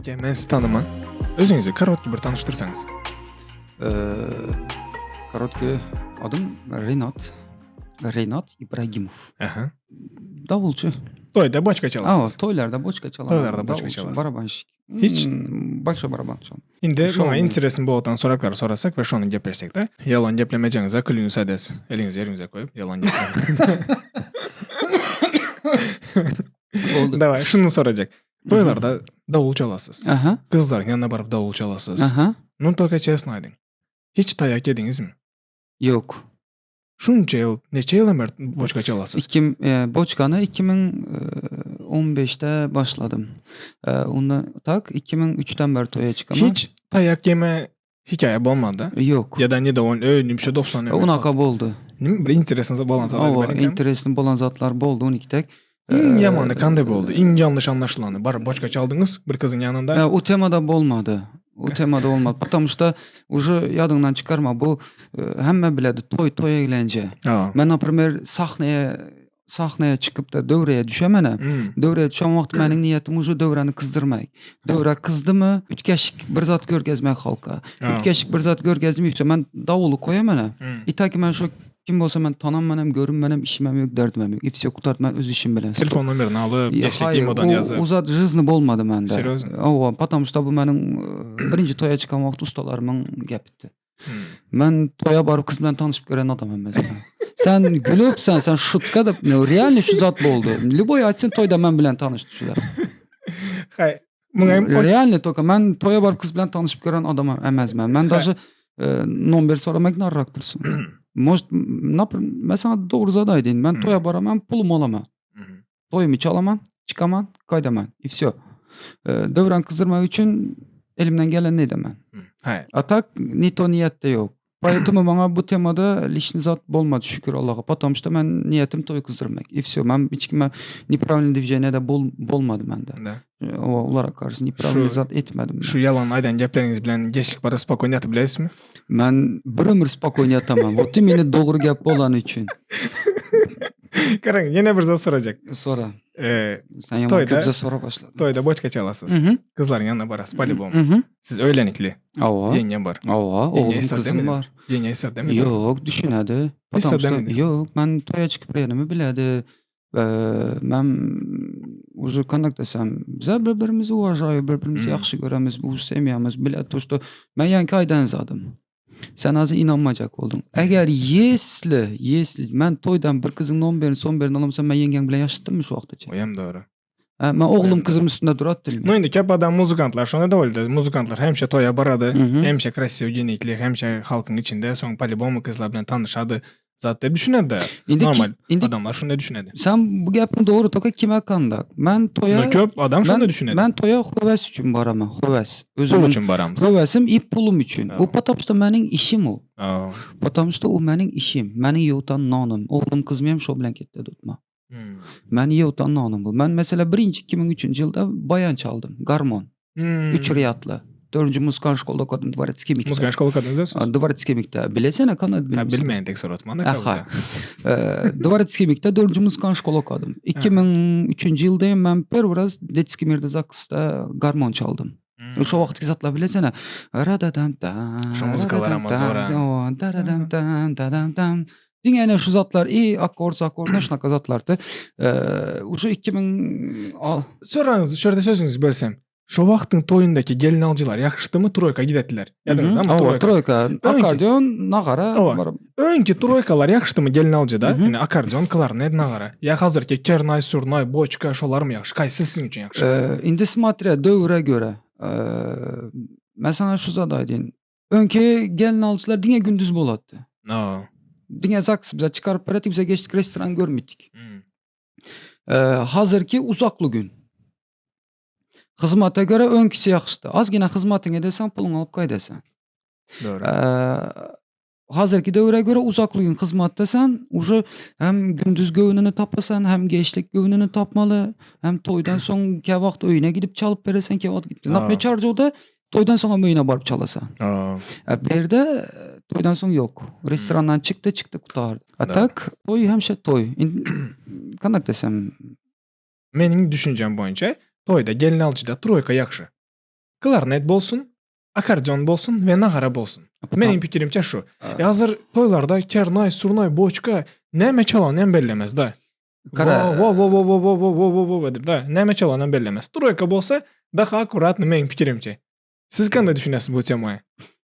Aka, men sizi tanyman. Özüňizi korotki bir tanyşdyrsaňyz. Korotki adym Renat. Renat Ibragimow. Aha. Dawulçy. Toýda boçka çalasys. Awa, toýlarda boçka çalam. Toýlarda boçka çalasys. Barabanşik. Hiç Большой baraban çalam. Indi maňa interesni bolgan soraklary sorasak we şony gepleşsekde. Ýalan geplemejeňize klýunus edes. Eliňizi ýeriňize goýup ýalan geplemeň. Boldy. Daway, şuny sorajak. Toýlarda dawul çalasyz. Aha. Gyzlaryň ýanyna baryp dawul çalasyz. Aha. Nu только çestno aýdyň. Hiç taýak ýediňizmi? Ýok. Şunça ýyl, neçe ýyldan bäri boçka çalasyz? Ikim, e, boçkany 2015-de başladym. E, onda tak 2003-den bäri toýa çykaman. Hiç taýak ýeme hikaýa bolmady? Ýok. Ýa-da ne dowon, öý, nimşe 90 Unaka boldy. Nim bir interesni bolan zatlar Awa, interesni bolan zatlar boldy on iki tek. Iň ýamany kanday boldy? Iň ýalňyş anlaşylany. Baryp boçka çaldyňyz bir gyzyň ýanynda. E, o temada bolmady. O temada bolmady. Потому что уже ýadyňdan çykarma bu e, hemme biledi toý toý eglenje. Men например sahnaya sahnaya çykyp da döwreye düşemene. Hmm. Döwreye düşen wagt meniň niýetim уже döwräni kyzdyrmak. Döwre kyzdymy, ütgeşik bir zat görkezmek halka. Ütgeşik bir zat görkezdim, ýoksa men dawuly koýamana. Hmm. I tak men şo kim bolsa men tananmanam, görünmenem, işimem ýok, derdimem ýok. I wsё, gutardy men öz işim bilen. Telefon nomerini alyp, Ýa, geçdik haýyr, imodan o, ýazyp. o zat żyzni bolmady mende. Serýozno? Hawa, потому что bu meniň e, birinji toýa çykan wagt ustalarymyň gepidi. Hmm. Men toýa baryp gyz bilen tanyşyp gören adamam mesela. Sen gülüpsen, sen şutka da, no, realno şu zat boldy. Любой aýtsyn toýda men bilen tanyşdy şu zat. Haý, muňa hem Realno только men toýa baryp gyz bilen tanyşyp gören adamam emez men. Men даже e, nomber soramak narrak dursun. Может, napr, men sana dogry zat aýdayyn. Men Hmm. toýa baraman, pulum alaman. Mhm. Toýumy çalaman, çykaman, gaýdaman. I wsё. E, döwran kyzdyrmak üçin elimden gelenini edemen. Hmm. Haý. A tak ni to niýetde ýok. Поэтому maňa bu temada lişni zat bolmady şükür Allaha. Потому что men niýetim toý kyzdyrmak. I wsё. Men hiç kime neправильный движение de bol, bolmady mende. Da. E, O olara garşy neправильный Şu- zat etmedim men. Şu ýalan aýdan gepleriňiz bilen geçlik baryp spokojno ýatyp bilersizmi? Men bir ömür spokojno ýatamam. Вот именно dogry gep bolany üçin. Garaň, ýene bir zat sorajak. Sora. Ee, Sen ýaman Toýda- köp zat sora başladyň. toýda boçka çalasyz. Mhm. Gyzlaryň ýanyna barasy polibom. Mhm. Siz öýlenikli. Awa. Ýeňňem bar. Awa, Ýeňňe oglum hesap gyzym demedi. bar. Ýeňňe hesap demedi. Ýok, düşünedi. Hesap Потому что demedi. ýok, men toýa çykyp bilenimi biledi. Ee, men уже kandak desem, bize bir-birimizi uwažaýu, bir-birimizi Hmm. ýagşy göremiz, bu semýamyz biledi to, что men ýaňky aýdan zadym. Sen azı inanmajak bolduň. Eger ýesli, ýesli men toýdan bir gyzyň nomberini, somberini alamsam men ýeňňeň bilen ýaşatdymmy şu wagtaça? O hem dogry. Ha, men oglum gyzym üstünde duratdym. Nu indi köp adam muzykantlar şona dowaldy. Muzykantlar hemişe toýa barady, Mhm. hemişe krasiw geýnikli, hemişe halkyň içinde, soň poliboma gyzlar bilen tanyşady. Zat diýip düşünedi. Indi Normal indi adamlar şunda düşünedi. sen bu gapyň dogry toka kime kandak? Men toýa Nu köp adam şunda men, düşünedi. men toýa höwes üçin baraman, höwes. Pul Özümiň üçin baramyz. höwesim i pulum üçin. Ha. Bu потому что meniň işim o. Aa. Потому что o meniň işim, meniň ýuwtan nanym. Oglum gyzym hem şo bilen ketdi tutma. Hmm. Meni ýuwtan nanym bu. Men mesela birinji 2003-nji ýylda baýan çaldym, garmon. Hmm. Üç riýatly. Dördünji muzykal şkolda okadym, Dworetskiý mekdep. Muzykal şkola okadyňyz siz? Dworetskiý mekdep. Bilesene, kanat Ha, bilmeýän. bilmeýän tek soratman. Aha. Dworetskiý mekdep dördünji muzykal şkola okadym. 2003-nji ýylda hem men первый раз Детский mirde Zaksda garmon çaldym. Hmm. Şo wagtky zatlar bilesene. Radadam tam. Şo muzıkalar ama zora. Daradam tam, dadam tam. Diňe ene şu zatlar i akkord, akkord, şunaka zatlardy. Уже 2000 Soraňyz, şu ýerde sözüňizi bölsem. Şo wagtyň toýundaky gelin alyjylar ýakyşdymy troýka gidetdiler. Ýadyňyzdamy Hawa, troýka? troýka, akkordeon, nagara Hawa. baryp. Öňki troýkalar ýakyşdymy gelin alyjyda? Mhm. Ýani akkordeon, klarnet, nagara. Ýa hazyrky kernaý, surnaý, boçka şolarmy ýagşy? Kaýsy siziň üçin ýagşy? Ee, indi smatrýa döwre görä. Ee, men sana şu zat aýdayyn. Öňki gelin alyjylar diňe gündüz bolatdy. Hawa. Diňe zaks bize çykaryp beretdik, bize geçdik restoran görmedik. Hmm. Ee, hazyrky uzakly gün. Hyzmata görä öňkisi ýagşydy. Azgina hyzmatyňy edeseň, puluňy alyp gaýdasan. Dogry. Ee, hazyrky döwre görä uzakly gün hyzmatda sen уже hem gündüz göwnüni tapasan, hem geçlik göwnüni tapmaly, hem toýdan soň käwagt öýüne gidip çalyp beresen, käwagt gitip. Aa. Napme çarjowda toýdan soň hem öýüne baryp çalasan. Aa. E, bu ýerde toýdan soň ýok. Restorandan çykdy, çykdy gutardy. A Da. tak toý hemşe toý. Indi kandak desem Meniň düşünjem boýunça toýda gelin alyjyda troýka ýagşy. Klarnet bolsun, akkordeon bolsun we nagara bolsun. Meniň pikirimçe şu. Hazır toýlarda kernaý, surnaý, boçka näme çalany hem bellemez da. Gara Wo wo wo wo wo wo wo wo wo edip da näme çalany hem bellemez. Troýka bolsa daha akkuratny meniň pikirimçe. Siz kanda düşünesiz bu temaya?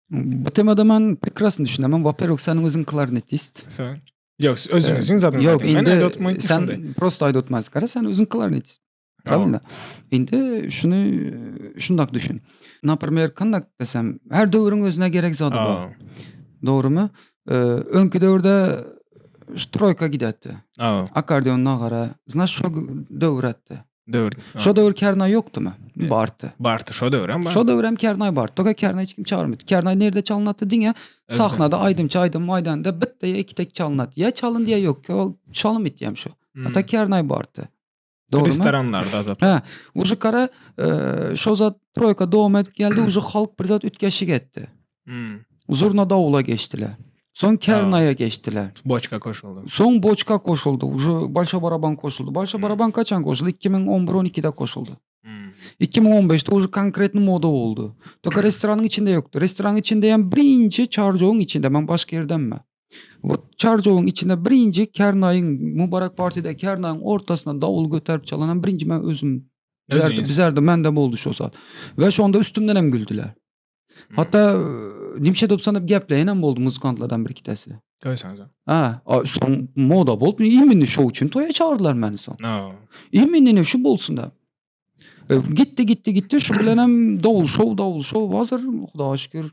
Bu temada men prekrasno düşünemem. Во-первых, seniň özüň klarnetist. Sen. Ýok, siz özüňiziň zadyňyzy Ýok, aýdyň. Men indi aýdyp oturmaýyn ki sen şunday. prosto aýdyp oturmaýsyn. Gara, sen özüň klarnetist. Правильно? Indi şuny şundak düşün. Например, kandak desem, her döwrüň özüne gerek zady bar. Dogrymy? Öňki döwürde şu troýka gidetdi. Akkordeon nagara. Znaş şo döwür etdi. Döwür. Şo döwür kernaý ýokdumy? Bardy. Bardy şo döwür hem bar. Şo döwür hem kernaý bardy. Toka kernaý hiç kim çagyrmady. Kernaý nirde çalynatdy diňe sahnada aýdymçy aýdym aýdanda bitte ýa iki tek çalynatdy. Ýa çalyndy ýa ýok. Çalym etýäm şo. Ata kernaý bardy. Dogrymy? Restoranlarda zat. Ha, uje kara e, şo zat troýka dowam edip geldi, uje halk bir zat üýtgeşik etdi. Hmm. Zurna dawula geçdiler. Soň kernaýa geçdiler. Boçka goşuldy. Soň boçka goşuldy, uje bolşoý baraban goşuldy. Bolşoý baraban kaçan goşuldy? 2011-12-de goşuldy. Hmm. 2015-de uje konkretny moda boldy. Toka restoranyň içinde ýokdy. Restoranyň içinde hem birinji çarjowyň içinde, men başga ýerdenmi? Wot çarjowyň içinde birinji kernaýyň Mubarak partide kernaýyň ortasynda dawul göterip çalan birinji men özüm. Bizerde, bizerde mende boldy şo zat. We şonda üstümden hem güldüler. Hmm. Hatda nimşe dopsanıp gepleýen hem boldy muzykantlardan bir ikitesi. Goýsaňyz. Ha, soň moda boldy. Imini şow üçin toýa çagyrdylar meni soň. No. Imini şu bolsun da. E, gitdi gitdi gitdi şu bilen hem dawul şow dawul şow hazır Hudaga şükür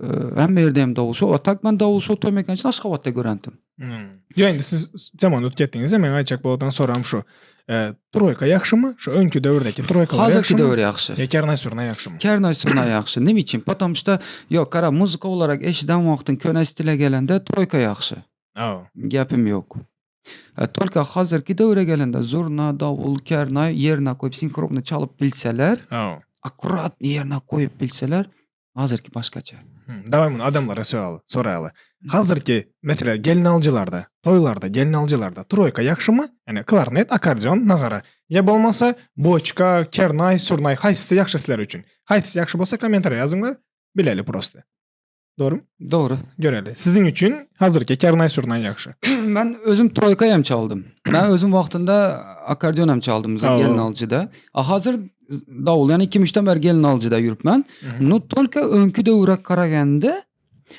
e, hemme ýerde hem dawul şow. A tak men dawul şow toý mekan üçin Aşgabatda görendim. Hmm. Ýa indi siz temany utgetdiňiz, men aýtjak bolgan soram şu. E, troýka ýagşymy? Şu öňki döwürdäki troýkalar Hazırki döwür ýagşy. Ýa kernaý surna ýagşymy? Kernaý surna ýagşy. Näme üçin? Потому что ýok, gara muzika olarak eşiden wagtyň köne stile gelende troýka ýagşy. Gepim ýok. E, tolko hazirki döwre gelende zurna, dawul, kernaý ýerine goýup sinhromny çalyp bilseler, akkuratny ýerine goýup bilseler, hazirki başgaça. Hmm, daway muny adamlara soraly, soraýaly. Hazirki, meselem, gelinalyjylarda, toýlarda, gelinalyjylarda troýka ýagşymy? Ýani klarnet, akkordeon, nagara. Ýa bolmasa boçka, kernaý, surnaý haýsysy ýagşy sizler üçin? Haýsysy ýagşy bolsa kommentariýa ýazyňlar, bileli prosta. Dogrymy? Dogry. Göreli. Siziň üçin hazirki kernaý-surnaý ýagşy. Men özüm troýka hem çaldym. Men özüm wagtynda akkordeon hem çaldym gelin alyjyda. A hazir dawul, ýani 2003-den bäri gelin alyjyda ýürüpmen. No tolko öňki döwre garaganda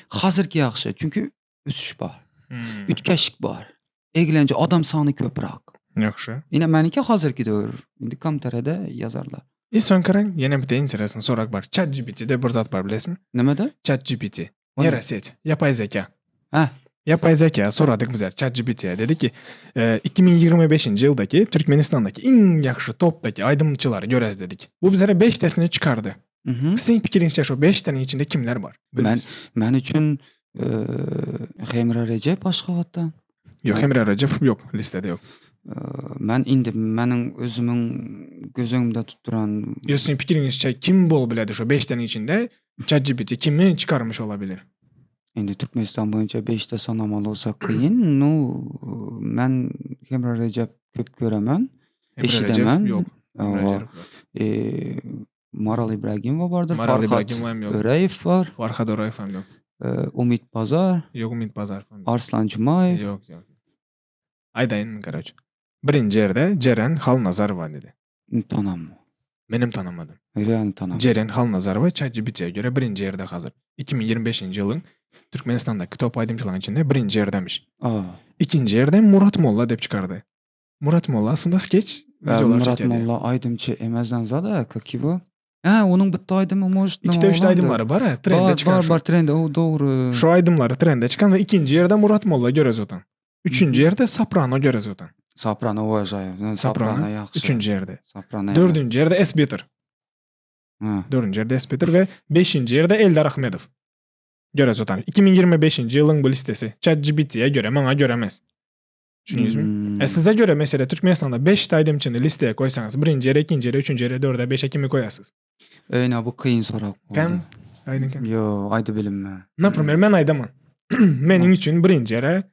hazirki ýagşy. Çünki ösüş bar. Hmm. Üýtgeşik bar. Eglenje adam sany köprak. Ýagşy. Ine meniki hazirki döwür. Indi kommentarýada ýazarlar. I soň karaň, ýene bir interesny sorag bar. Chat GPT-de bir zat bar bilesiňmi? Nämede? Chat GPT. Neýroset, ýapaý zeka. Hä. Ýapaý zeka soradyk bizler Chat GPT-ye. Dedi ki, 2025-nji ýyldaky Türkmenistandaky iň ýagşy topdaky aýdymçylary görez dedik. Bu bizlere 5 tesini çykardy. Siziň pikiriňizçe şo 5 teniň içinde kimler bar? Men men üçin Hemra Rejep Aşgabatdan. Ýok, Hemra Rejepow ýok, listede ýok. Men indi meniň özümiň göz öňümde tutduran Ýok, siziň pikiriňizçe kim bolup biledi şo 5 teniň içinde ChatGPT kimi çykarmyş olabilir? Indi Türkmenistan boýunça 5-de sanamaly bolsa kyn. Nu, men Hemra Rejep köp göremen, eşidemen. Ýok. Maral Ibragimowa bardyr, Maral Farhat Ibragimowa hem ýok. Öreýew bar. Farhat Öreýew hem ýok. Umyt Bazar. Ýok, Umyt Bazar hem ýok. Arslan Jumaýew. Ýok, ýok. Aýdaýyn, karoç. Birinji ýerde Jeren Halnazarowa dedi. Tanamok. Menem tanamadym. Real tanamok. Jeren Halnazarowa ChatGPT-ye göre birinji ýerde hazir. 2025-nji ýylyň Türkmenistandaky top aýdymçylaryň içinde birinji ýerdemiş. Ikinji ýerde Murat Molla dep çykardy. Murat Molla aslynda skeç wideolar Murat çekýärdi. Molla aýdymçy emezden zada как его? Hä, onuň bitta aýdymy может Ikide üçde aýdymlary bar ha, trende Bar, çykan bar, şu. bar trende, o dogry. Şu aýdymlary trende çykan we ikinji ýerde Murat Molla görez otan. Üçünji ýerde Soprano görez otan. Soprano уважаю. Soprano Soprano ýagşy. Üçünji ýerde. Soprano. Dördünji ýerde Esbitter. Ha. Dördünji ýerde Esbitter we beşinji ýerde Eldar Ahmedow. Görez otan. 2025-nji ýylyň bu listesi. ChatGPT-ye göre, maňa göre emes. Düşünýäňizmi? Hmm. E size göre mesela Türkmenistanda 5 aýdymçyny listeye koýsaňyz, birinji ýere, ikinji ýere, üçünji ýere, dörde, beşe kimi koýarsyz? Öýne bu kyn sorag boldy. Kan? Aýdyň kan. Ýo, aýdyp bilinme. Naprimер, men aýdaman. Meniň üçin birinji ýere.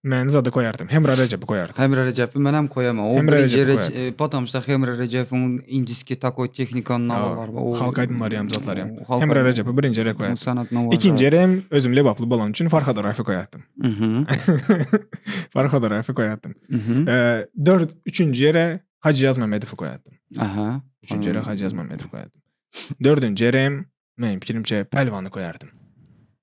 Men zady koýardym. Hemra Rejepi koýardym. Hemra Rejepi men hem koýaman. O Hemra birinji Rejepi Rej- koýardym. e, потому что Hemra Rejepiň indiski takoý tehnikanyň nawalar bar. O Halk aýdymlary hem zatlar hem. Halk Hemra aýdym- Rejepi birinji ýere O koýardym. sanat nawalar. Ikinji ýere hem özüm lebaply bolan üçin Farhad Oraýewi koýardym. Mhm. Farhad Oraýewi koýardym. Mhm. Ee, dört, üçünji ýere Hajy Ýazmämmedowy koýardym. Aha. Üçünji ýere Hajy Ýazmämmedowy koýardym. Dördünji ýere hem meniň pikirimçe Pälwany koýardym.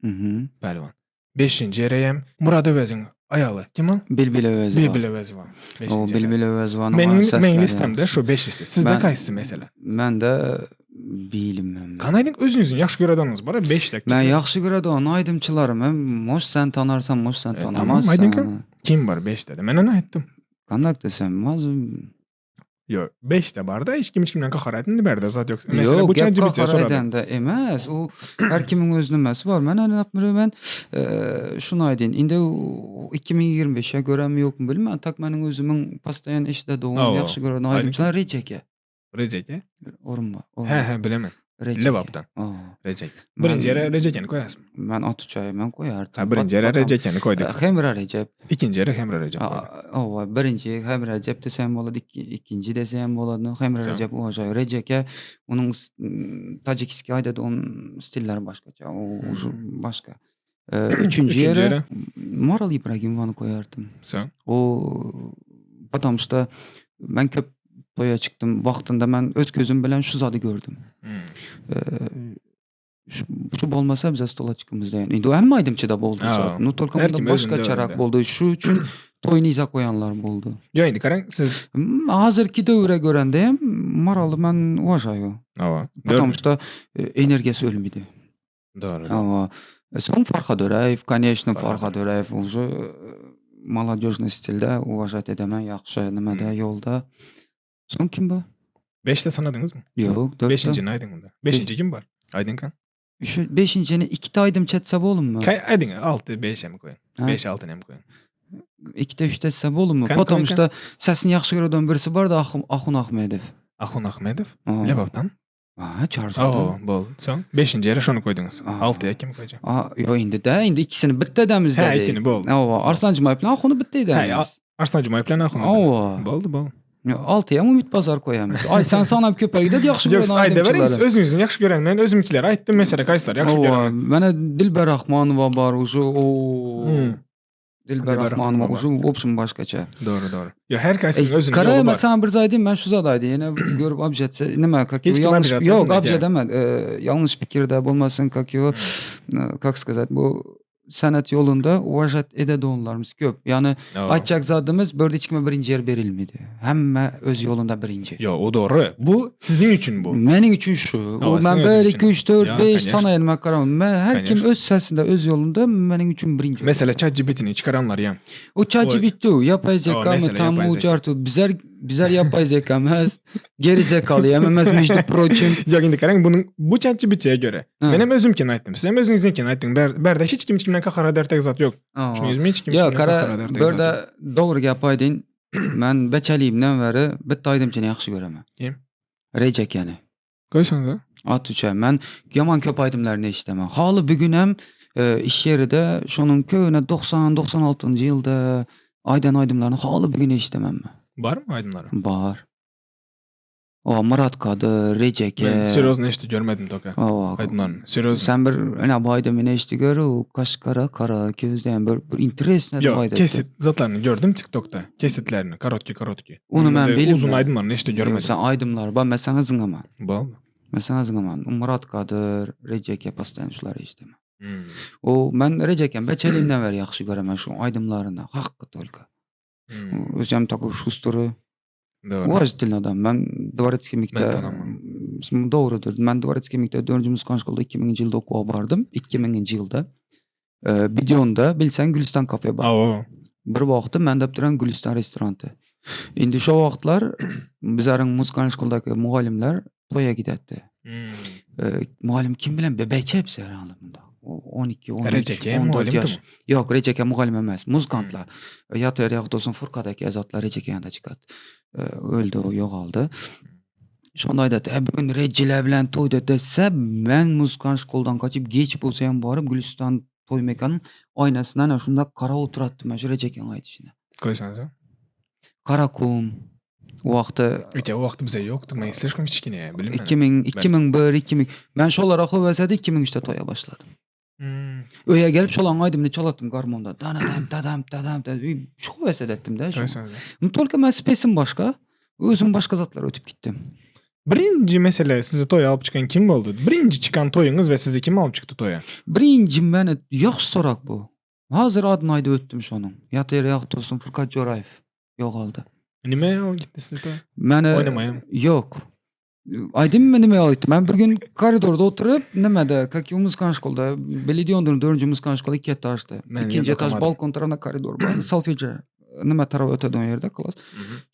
Mhm. Pälwan. Beşinji ýere hem Murad Öweziň aýaly. Kim ol? Bilbil Öwezowa. Bilbil Öwezowa. O Beşinji ýere. Bilbil Öwezowanyň Meniň sesleri. meniň listemde şu beşisi. Sizde Ben- kaýsysy mesela? Men de bilmem. Kan aýdyň özüňiziň ýagşy gören bar, 5 tek. Men ýagşy göreden aýdymçylarym hem moş sen tanarsan, moş sen E, tamam, tanamazsan. aýdyň kim? Kim bar 5 dedi. Men onu aýtdym. Kandak desem, az Yo, 5 de bar da hiç kim hiç kimden kahar etmedi berde zat yok. Mesela Yok, bu gep ChatGPT'ye kahar soradım. edende emes. O her kimin öz nimesi var. Men hani napmıyorum ben e, şunu aydın. Indi o 2025'e göre mi yok mu bilmem. Tak benim özümün pastayan eşide doğum Awa. yaxşı gören Aydın. aydımçılar Receke. Receke. Orun var. Orun. He he bilemem. Receke. Lebap'tan. Aa, Receke. Ben- Birinci yere Recekeni koyarsın. Ben at uçağı ben koyardım. Ha, birinci yere Bat- batam. Recekeni koyduk. E, Hemra Recep. İkinci yere Hemra Recep koyduk. Aa, Ova, birinci Hemra Recep desem bolady, iki, ikinci desem bolady. Hemra Sen- Recep uvažaýar. Receke onuň s- m, Tacikski aýdady, onun stilleri başgaça, o şu başga. Ee, üçünji Üçünji ýere ýere? Maral Ibragimowany koýardym. Sen? O потому что men köp toýa çykdym. Wagtynda men öz gözüm bilen şu zady gördüm. Hmm. Ee, şu, şu bolmasa bize stola çykymyz diýen. Indi o hemme aýdymçyda boldy Aa, zat. No только her bunda kim özünde başgaçarak önünde. boldy. Şu üçin toýuny yza koýanlar boldy. Yo indi karaň siz Hmm, Hazırki döwre görende hem Maraly men uvažaýo. Ava. Потому что e, energiýasy ölmedi. Doğru. Ava. Soň Farhad Öräýew, конечно, Farhad Farhad Öräýew уже e, молодежный stilde uvažat edemen ýagşy nimede Hmm. ýolda. Soň kim bu? Beşte sanadınız mı? Ýok, dörtde. Beşinci aydın bunda. Beşinci kim var? Aydın kan. Şu beşinjini ikkite aýdym çetse bolmy? Kay aydın altı beşe mi koyun? Ha. Beş altı ne mi koyun? Ikkite üçte etse bolmy? Kan, Потому kan, что sesini ýagşy göreden birisi bar da Ahun, Ahun Ahmedow. Ahun Ahmedov. Aa. Lebap'tan. Ha, Çarzada. Oo, bol. Son. Beşinci yere şunu koydunuz. Aa. Altıya kim koyacağım? Aa, yo indi de indi ikisini bitta edemiz He dedi. ikini bol. Ava, Arslan Jumayev bilen Ahun'u bitta He, edemiz. Arslan Jumayev bilen Ahun. Ava. Boldu bol. Yo, Altıya mı Ümit Bazar koyamız? Ay sen sana bir köpek dedi yaxşı Yok gören ayda verin. aydımçıları. Özünüzün yaxşı gören. Ben özümkileri aytdım mesela kaysılar yaxşı Ava, gören. Mənə Dilber Rahmanova bar, ucu o. Hmm. Dilber Dilber Rahmanova Rahmanova. ucu option başqaça. Doğru doğru. Ya her kaysının Ey, özünün Kara yolu var. mesela bir zaydım ben şu zadaydı. Yine görüp abjetse nime как Hiç kim yanlış abjetse yok demek abjed yani. deme. E, yanlış fikirde bulmasın как его Hmm. e, как сказать bu sanat yolunda uvažat ededi onlarımız köp. Yani Aa. aytacak zadımız börde hiç kime birinci yer berilmedi. Hemme öz yolunda birinci. Yo o doğru. Bu sizin için bu. Mənim üçün şu. O sizin mən özün 1 üçün. 2 3 4 Ya, 5 конечно. sana elmək qaram. Mən hər kim Конечно. öz səsində, öz yolunda mənim üçün birinci. Mesela ChatGPT'ni çıkaranlar ya. O ChatGPT, yapay zeka mı mesela tam yapay o zeka. cartu. Bizler bizler yapay zeka mez geri zekalı yememez mecdi proçin. Ya indi qarang bunun bu ChatGPT'ye göre. Ha. Benim özümkini aytdım. Siz hem özünüzünkini aytdın. Ber, berde hiç kim hiç kimden kahara dertek zat yok. Düşünüyorsunuz hiç kim hiç Ya kimden kahara kara dertek zat yok. burada doğru gap aydın. Mən bəçəliyimdən bəri bitta aydımçını yaxşı görəməm. Kim? Recek yəni. Koysan da. At üçə. Mən yaman köp aydımlarını eşidəməm. Halı bu gün hem e, iş yerində şonun köynə 90-96-cı ildə aydan aydımlarını halı bu gün eşidəməm mən. Var mı aydınları? Var. O Murat Kadır, Receke. Ben seriously işte görmedim toka. O, Aydınlarını. Seriously. Sen bir öyle bu aydımını eşitdi gör o kaş kara kara gözleyen bir, bir interesne Yok bu ayda. kesit zatlarını gördüm TikTok'ta. Kesitlerini. Karotki karotki. Onu ben Böyle bilim Uzun ben. aydınlarını işte görmedim. Sen aydımlar. Ben mesela zıngaman. Bal. Mesela zıngaman. Murat Kadır, Receke pastayan şuları işte. Hmm. O ben Receken beçeliğinden ver yaxşı göremem şu aydımlarını. Hakkı tolka. Hmm. Özüm takı şusturu. Doğru. Уважительный adam. Ben Dvoretskiy Ben mikte tanımam. doğrudur. Ben Dvoretskiy mikte 4. Muskan şkolda 2000. yılda okuğa bardım. 2000. yılda. Ee, Videonda bilsen Gülistan kafe var. Aa, o. Bir vaqtı mən də duran Gülistan restorantı. İndi şo vaxtlar bizlərin musikalny şkoldakı müəllimlər toya gedətdi. Hmm. Ee, müəllim kim bilən bebəkçə bizlər bunda. O 12, 13, Receke 14 müəllimdi yaş. mi? Yox, Receke müəllim emas, muzikantlar. Yat yer olsun Furkadakı azatlar Receke yanında çıxat. Ee, öldü o, yoğaldı. Şonda aydadı, e, bugün Recilər bilan toyda desə, mən musikalny şkoldan qaçıb geç bolsayam barıb Gülistan. Toý mekanyň aýnasyna ana şundak garap oturatdym men şu Rejekiň aýdyşyna. Goýsaňyza. Karakum o wagty Öte o wagty bize ýokdy. Men slişkom kiçkine bilinmän. 2000 2001 2000 men şolara höwes edip 2003-de toýa başladym. Hmm. Öýe gelip şolaň aýdymyny çalatdym garmonda. Danadam dadam dadam şu höwes edetdim de. Nu tolko men spesim başga. Özüm başga zatlara ötüp gitdim. Birinji mesele sizi toýa alyp çykan kim boldy? Birinji çykan toýuňyz we sizi kim alyp çykdy toýa? Birinji meni ýagşy sorak bu. Hazir adyny aýdyp ötdüm şonuň. Ýat ýeri ýagty bolsun Furkat Joraýew ýogaldy. Nime alyp gitdi sizi toýa? Meni Oýnamaýam. Ýok. Aýdym nime alyp gitdi? Men bir gün koridorda oturyp, nimede, как и muzıkan şkolda, Belediýondyň dördünji muzıkan şkoly iki etaždy. Ikinji etaž balkon tarapynda koridor bar. Solfejiýa nime tarapa öteden ýerde klas.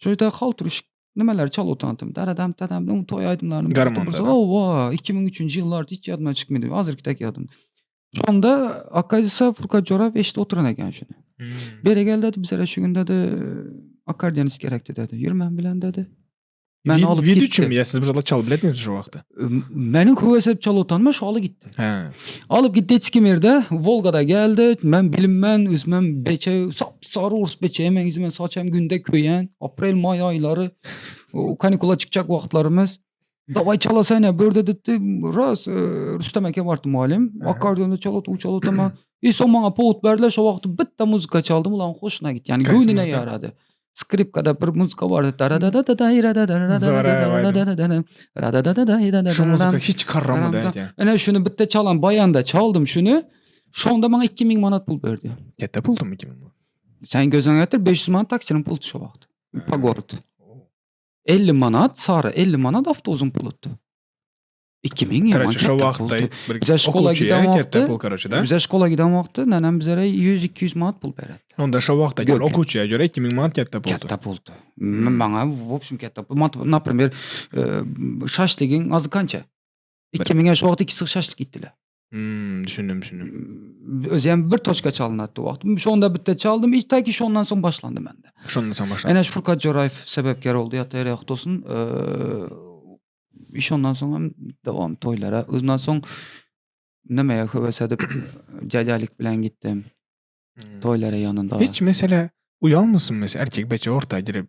Şo ýerde halturyş nimeleri çalyp otantym. Daradam tadam öň toý aýdymlaryny Garmonda. Owa, 2003-nji ýyllarda hiç ýadymdan çykmady. Hazirki ýadymda. Şonda Akazisa Furkat Joraýew eşidip oturan eken şuny. Hmm. Bere gel dedi, bizlere şu gün dedi, akkordeonist gerekdi dedi. Ýür men bilen dedi. Meni alyp Video gitdi. üçin ya siz bir zatlar çalyp biletdiniz şu wagtda? Meniň höwes edip çalyp otanma şu aly gitdi. He. Alyp gitdi Çkimirde, Wolgada geldi. Men bilinmän, özümem beçe, sap sary ors beçe, hemen izime saçam günde köýen. Aprel, may aýlary, o kanikula çykjak wagtlarymyz. Daway çalasana, börde dedi, ras, e, Rüstem eke bardy muallim. Akkordeonda çalat, u çalat ama. I soň maňa powut berdiler, şo wagty bitta muzıka çaldym, ulan hoşuna gitdi. Yani Kaýsy göwnüne muzıka? ýarady. Skripkada bir muzıka bardy. Şu muzıka hiç karramady aýdýan. Ene şuny bitta çalan baýanda çaldym şuny. Şonda maňa 2000 manat pul berdi. Ketde puldumy 2000 manat? Sen göz öňüne getir 500 manat taksiniň puly şo wagt. Po gorod. 50 manat sary 50 manat awtobusyň puludy. 2000 ýaman Короче, şo ketde wagtda puldy. bir Bize şkola okuwçyya giden ketde wagty pul короче da. Bize şkola giden wagty nenem bizlere 100-200 manat pul bererdi. Onda şo wagtda Gök. okuwçyya göre 2000 manat ketde puldy. Ketde puldy. Maňa w общем ketde pul. Например, şaşligiň azy kança? 2000-e şo wagt iki syg şaşlik gitdiler. Hmm, düşündim, düşündim. Özem bir toçka çalynatdy o wagt. Şonda bitte çaldym. Hiç ta ki şondan soň başlandy mende. Şondan soň başlandy. Ene Furkat Joraýew sebäpkär boldy. Ýata ýeri ýagty bolsun. Iş ondan soň hem dowam toýlara. Ondan soň nemeye höwes edip Jajalik bilen gitdim. Hmm. Toýlara ýanynda. Hiç mesele uýalmysyn mesela erkek beçe orta girip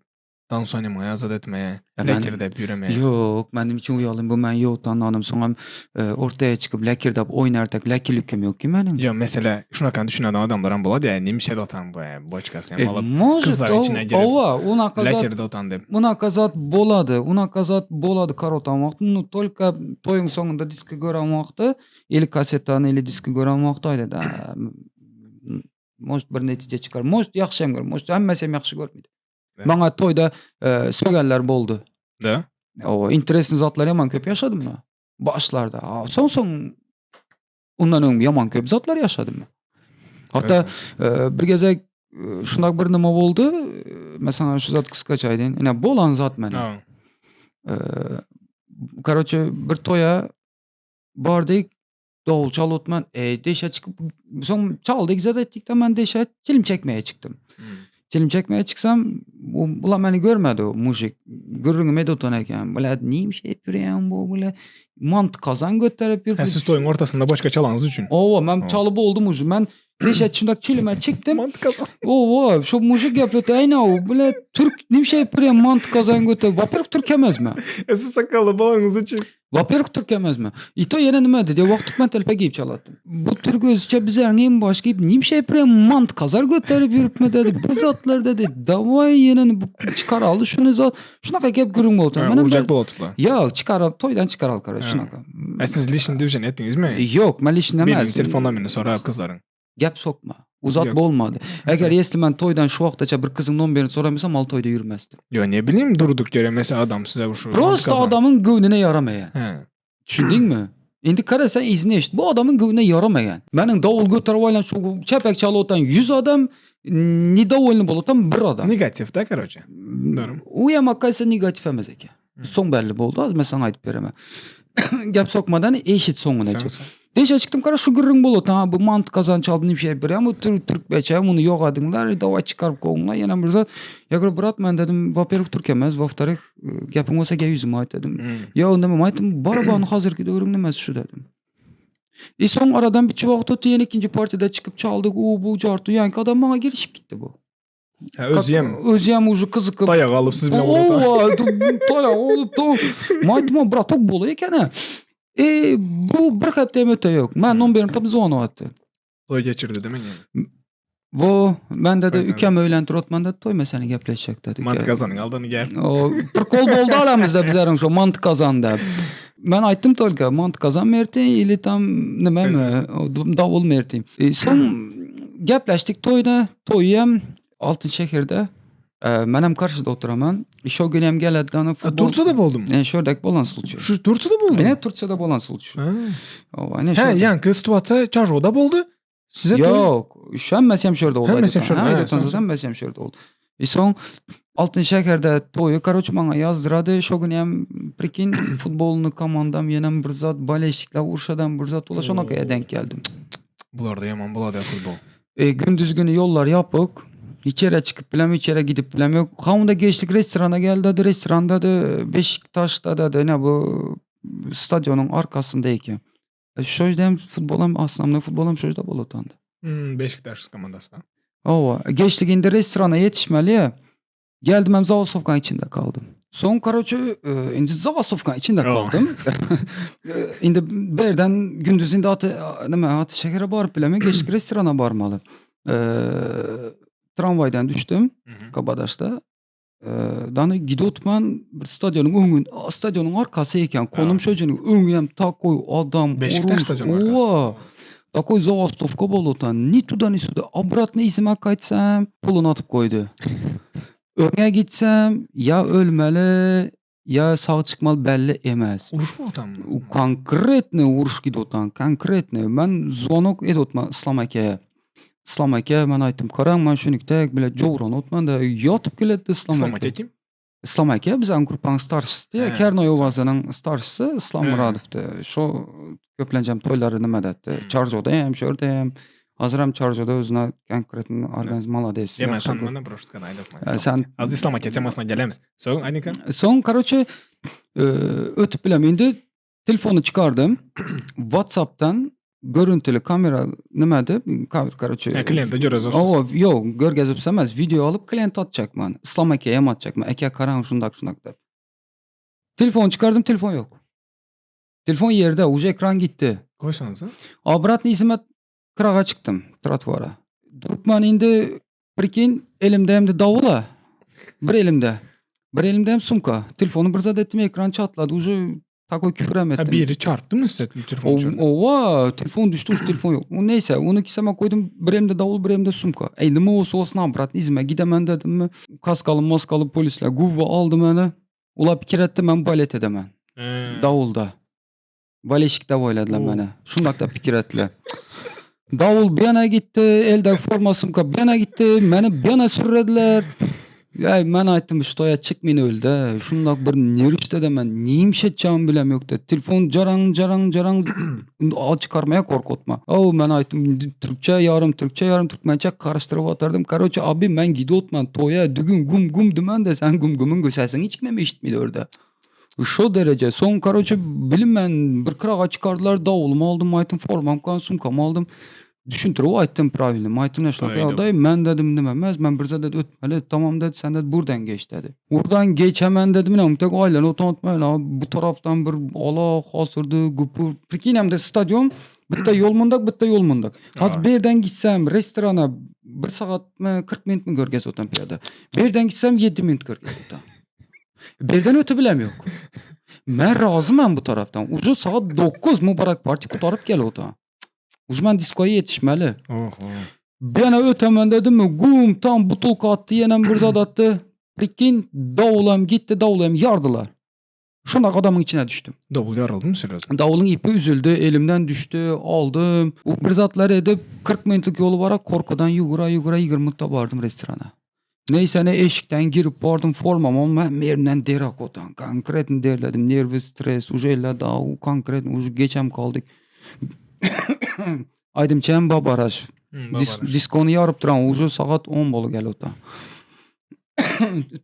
dans oynamaya, azat etmeye, Ya ben- lekirdep ýöremeye. Ýok, men nime üçin uýalym? Bu men ýok soň hem e, ortaya çykyp lekirdep oýnardak lekirlikim ýok ki meniň. Yo mesela şunakan düşünen adamlar hem bolady ya nimişe otan bu ya boçkasy hem E, alyp может, kızlar o- içine girip Owa, unaqa zat lekirde otan dep. Unaqa zat bolady, unaqa zat bolady karotan wagty. Nu tolko toýuň soňunda diski gören wagty, ili kasetany, ili diski gören wagty aýdady. "A, m, Может bir netije çykar. Может ýagşy hem gör, может hemmesi hem ýagşy görmedi. Да. Maňa toýda e, sögenler boldy. Da. O interesli zatlar ýaman köp ýaşadym men. Başlarda. A, Soň soň ondan öň ýaman köp zatlar ýaşadym men. Hatda e, bir gezek e, şundak bir nima boldy. E, Mesela şu zat kıskaça aýdayyn. Ine bolan zat meni. Ha. E, Короче, bir toýa bardyk. Dowul çalyp men e, deşe çykyp soň çaldyk zat etdik de men deşe çilim çekmeye çykdym. Hmm. Çilim çekmeye çyksam u- bular meni görmedi o mujik. Gürrüňimi edip oturan eken. Bular neymiş edip ýörýän bu bular. Mant kazan göterip ýör. Ha, siz toýuň ortasynda boçka çalanyňyz üçin. Owa, men Owa. çalyp oldum уже. Men deşe çyndak çilime çykdym. Mant kazan. Owa, şu mujik yapıyor. Ayna o. Bular Türk neymiş edip ýörýän mant kazan göterip. Во-первых, türk emezmi? E siz sakally balaňyz üçin. Во-первых, türk emezmi? И то ýene nime dedi? Wagt türkmen telpe giýip çalatdym. Bu türk özüçe bize neým baş giýip neymiş edip ýörýän mant kazar göterip ýörüpme dedi. Bir zatlar dedi. Daway ýene bu çykar aldy şunu zat. Şunaka gep gürrüň boldy. Ha, Menem Urjak boluplar. Ýok, çykaryp toýdan çykaral karış Ha. şunaka. E siz lişni diwjen etdiňizmi? Ýok, men lişni Biriniň emez. telefon nomerini sorap gyzlaryň. Gep sokma. Uzat Ýok. bolmady. Eger ýesli men toýdan şu wagtaça bir gyzyň nomerini soramasam, al toýda ýürmezdi. Yo ne bileyim durduk ýere mesela adam size şu mant Prosta kazan. adamyň göwnüne ýaramaýar. He. Düşündiňmi? Indi kara sen izini eşit. Bu adamyň göwnüne ýaramaýan. Meniň dowul göterip aýlan şu çepek çalyp otan 100 adam, nedовольный bolup otan bir adam. Negatif da короче. Doğru. U hem hakikaten negatif emez eken. Hmm. Soň belli boldy. Az men sana aýdyp beremem. Gep sokmadan eşit soňuna Sen- çek. Deşe çykdym kara şu gürrüň boldy. Ha bu mant kazan çaldy nime şey bir bu türk türk beçe bunu ýok adyňlar, dawa çykaryp goňlar ýene bir zat. Ya говорю, брат, men dedim, во-первых, türk emez, во-вторых, gapyň bolsa gel ýüzüme aýt dedim. Hmm. Ya onda men aýtdym, barabany hazırky döwrüň nemesi şu dedim. E soň aradan bir wagt ötdi, ýene ikinji partiýada çykyp çaldyk, u bu jarty, ýaňky adam maňa girişip gitdi bu. Ha, özüem. Özüem uje gyzykyp. Taýak alyp siz bilen urdy. Owa, taýak alyp da. Maýtma bratok bola eken ha. E bu bir hepde öte ýok. Men nomberim tapyp zvonok etdi. Toý geçirdi demek ýaly. Bu mende de ükem öýlen turotman da toý meseleni gepleşjek dedi. Manty kazanyň aldany gel. O prikol boldy aramyzda bizleriň şo manty kazan da. Men aýtdym tolka manty kazan merti ili tam nimemi davul merti. E, soň gepleşdik toýda, toýam Altyn şäherde. E, men hem karşyda oturaman. Şo gün hem geledi ana futbol. Turçada boldum. E, şördek bolan случай. Şu Turçada boldum. E, Turçada bolan случай. O, ene He, ýaňky situasiýa Çarjoda boldy. Size Ýok, şu hemmesi hem şurada oldu. Hemmesi hem şurada. Ha, hemmesi hem şurada oldu. E soň Altyn şäherde toýy karoç maňa ýazdyrady. Şo gün hem prikin futbolny komandam ýenem bir zat bolelşikler urşadan bir zat ola şona denk geldim. Bularda ýaman bolady futbol. E, gündüz günü ýollar ýapyk. Hiç ýere çykyp bilem, hiç ýere gidip bilem ýok. Ha onda geçdik restorana geldi, dedi, restoranda da Beşiktaşda da ne bu stadionyň arkasynda eken. E, şo ýerde hem futbol hem aslamda futbol hem şo ýerde bolup otandy. Hmm, Beşiktaş komandasynda. Owa, geçdik indi restorana ýetişmeli. Geldim hem Zawosowkanyň içinde kaldym. Soň karoçe e, indi Zawosowkanyň içinde kaldym. E, indi berden gündüz indi aty nime aty şähere baryp bilemen geçdik restorana barmaly. E, tramwaýdan düşdüm Kabadaşda. Dany gidotman bir stadionyň öňün, stadionyň arkasy eken. Konum şo ýeriň öňi hem takoý adam. Beşiktaş stadionyň arkasy. Owa. Takoý zawastowka bolup otan. Ni tuda ni suda. Obratno yzyma gaýtsam, puluny atyp goýdy. Öňe gitsem, ýa ölmeli, ýa sag çykmaly belli emes. Uruş bolup otanmy? Konkretny uruş gidip otan, konkretny. Men zvonok edip otman Yslam eke. Yslam eke, men aýtdym, karaň, men şunikde bile jowran otman-da, ýatyp geletdi Yslam eke. Yslam eke kim? Yslam eke biziň gruppanyň starşysy, Kernoý owazynyň starşysy Yslam Myradowdy. Şo köplenç hem toýlary nimedatdy. Çarjoda hem, şu ýerde hem. Hazir hem Çarjoda özüne konkretno organizm malades. Ýa men tanymandam proşt gana aýdyp. Sen Az Yslam eke temasyna gelemiz. Soň aýdyňka. Soň karoçe ötüp bilem indi Telefony çykardym. WhatsAppdan görüntüli kamera nime dip, karoçe. Ha, kliente görkezip. Owa, ýok, görkezip emas, video alyp kliente atjak man. Islam eke hem atjak man. Eke garaň şundak şundak dip. Telefony çykardym, telefon ýok. Telefon ýerde, uje ekran gitdi. Goýsaňyza. Obratno yzyma Gyraga çykdym, trotuara. Durupman indi, prikin, elimde hem-de dawula. Bir elimde. Bir elimde hem sumka. Telefony bir zat etdim, ekran çatlady. Uje takoý küfür hem etdim. Ha biri çarpdymy size telefon düşürdi? Owa, telefon düşdi, uje telefon ýok. Neýse, ony kiseme goýdum, bir elimde dawul, bir elimde sumka. Eý, nime bolsa bolsun, obratno yzyma gidemen dedimmi. Kaskaly, maskaly polisler guwwa aldy meni. Ular pikir etdi, men balet edemen. Dawulda. Baleşikde oýladylar meni. Şundakda pikir etdiler. Davul bir yana gitdi, elde forma sumka bir yana gitdi, meni bir yana sürrediler. Ýa men aýtdym, şu toýa çyk meni ölde. Şundak bir nerwde men neyim etjegimi bilem ýokdy. Telefon jaraň jaraň jaraň indi al çykarmaya korkutma. O men aýtdym, türkçe ýarym türkçe ýarym türkmençe garyşdyryp oturdym. Karoçe abi men gidip otman toýa dügün gum gum dimen de sen gum gumyň sesini hiç kim eşitmedi orada. Şo dereje. Soň karoçe bilinmän bir kyraga çykardylar, dawulymy aldym, aýtdym, formam kan, sumkamy aldym. Düşündirip aýtdym prawilno. Aýtdym näşlak ýagdaý, men dedim nime emes, men bir zat ötmeli, tamam dedi, sen dedi burdan geç dedi. Burdan geçemen dedim, ine tek aýlanyp oturtmaýla, bu tarapdan bir ala hasyrdy, güpür. Prikine hem de stadion, bitta ýol mundak, bitta ýol mundak. Haz berden gitsem restorana bir sagatmy, 40 minutmy görgez otam piýada. Berden gitsem 7 minut görgez otam. Birden öte bilem yok. Men razymam bu tarapdan. Uje sagat 9 Mubarak parti gutaryp gel ota. Uje men diskoya ýetişmeli. Oho. Ýene ötemen dedim mi gum tam butulka atdy ýenem bir zat atdy. Prikin dawulam gitdi dawulam ýardylar. Şonda adamyň içine düşdüm. Dawul ýaryldymy serýozno? Dawulyň ipi üzüldi, elimden düşdi, aldym. Bir zatlar edip 40 minutlyk ýoly bara korkudan ýugura-ýugura 20 minutda bardym restorana. Neýse ne eşikden girip bardym formam hemme ýerimden der akotan konkretno derledim nerwi stres uje ella da konkretno uje geçem kaldyk. Aýdymçy hem Babaraş. Diskony ýaryp duran uje sagat 10 bolup gelip otan.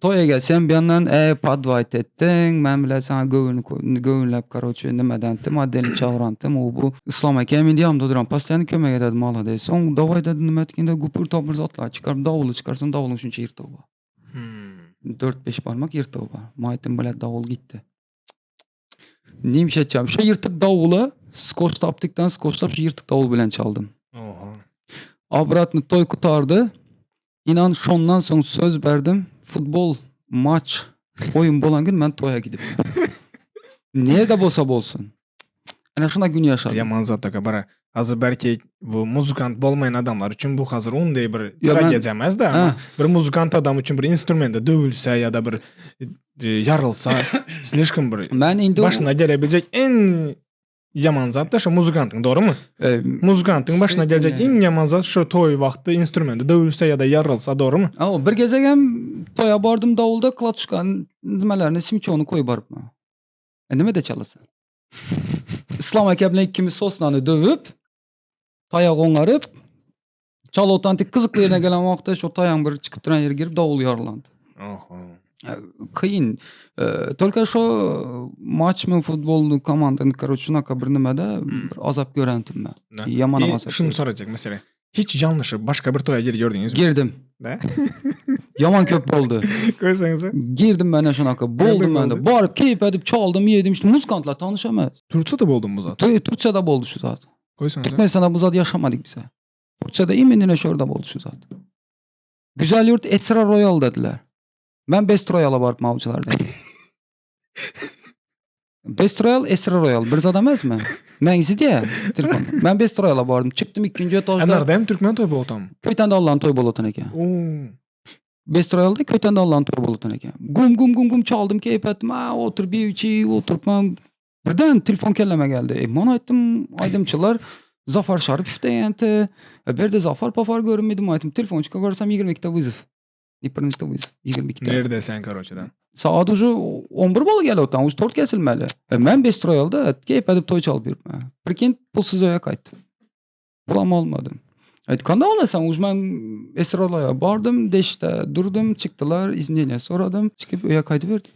Toýa gelsem bir ýandan e podwaýt etdiň, men bile saňa göwün göwünläp karoçe nimedendim, otdelni çagyrantym, u bu Yslam eke indi ýanymda duran postoýanny kömek ededi malades. Soň dawaý dedi nime etginde güpür tapyr zatlar çykaryp dawuly çykarsam dawulyň şunça ýyrtygy bar. Hmm. 4-5 barmak ýyrtygy bar. Men aýtdym bile dawul gitdi. Neymiş etjegim? Şu ýyrtyk dawula skoç tapdykdan skoçlap şu ýyrtyk dawul bilen çaldym. Oha. Obratny toý gutardy. Inan şondan soň söz berdim. Futbol maç oýun bolan gün men toýa gidip. Nirede bolsa bolsun. Ene şuna gün yaşadım. Yaman zat bara. Hazır belki bu muzikant bolmayan adamlar üçin bu hazır unday bir Ya ben- tragediýa emas da ama bir muzikant adam üçin bir instrumente döwülse ya da bir e, yarılsa slişkom bir Men indi başyna gelebilecek en yaman zat da şu muzikantyň doğru mu? E, Muzikantyň başyna gelecek iň yaman zat şu toý wagty instrumenti döwülse ya da yarılsa doğru mu? O bir gezek hem toýa bardym dawulda klatuşkanyň nimelerini simçony koýup barypman. E nime de çalasan? Islam aka bilen ikimiz sosnany döwüp, taýak oňaryp, çalotdan tik gyzykly ýerine gelen wagtda şo taýaň bir çykyp duran ýeri girip dawul ýarylandy. Oho. E, Kyn. E, Только şo maçmy futbolny komandany короче şunaka bir nimede bir azap görendim men. Da. Ýaman E, azap. şunu gördüm. soracak mesela. Hiç yanlışı başka bir toýa girip gördüňiz mi? Girdim. Da? Ýaman köp boldy. Koysanız. Girdim ben şunaka. Boldum ben de. boldy? Baryp keýp edip çaldym, yedim. İşte muzikantlar tanışamaz. Türkçe de buldum bu zat. Türkçede boldy şu zat. Koysanız. Türkmenistan'da bu zat yaşamadık bize. Türkçede iminine şurada boldy şu zat. Güzel yurt Esra Royal dediler. Ben Best Royal'a barıp mavcılar dedim. Best Royal, Esra Royal. Bir zat emez mi? Ben diye telefon. Ben Best Royal'a vardım. Çıktım ikinci etajda. Nerede hem Türkmen toy boltam. Köyten de Allah'ın toy bolutan eken. Oo. Best Royal'da köyten de Allah'ın toy bolutan eken. Gum gum gum gum çaldım keyif ettim. Ha, otur bir içi oturup ben birden telefon kelleme geldi. E, man aytdım aydımçılar Zafar Şaripov degenti. E, bir de Zafar Pafar görünmedim aytdım. Telefon çıka görsem 22'de вызов. 22'de вызов. 22'de. Nerede sen karoçedan? Saat уже 11 bol geldi otan. Уже tort kesilmeli. E, men Best Royal'da keyif edip toy çalıp yürüpmen. Прикинь, pulsuz öye kayttım. Pulam almadım. Aytganda alasan, уже men Esrolaya bardım, deşte durdum, çıktılar, iznini soradım, çıkıp öye kaydı verdim.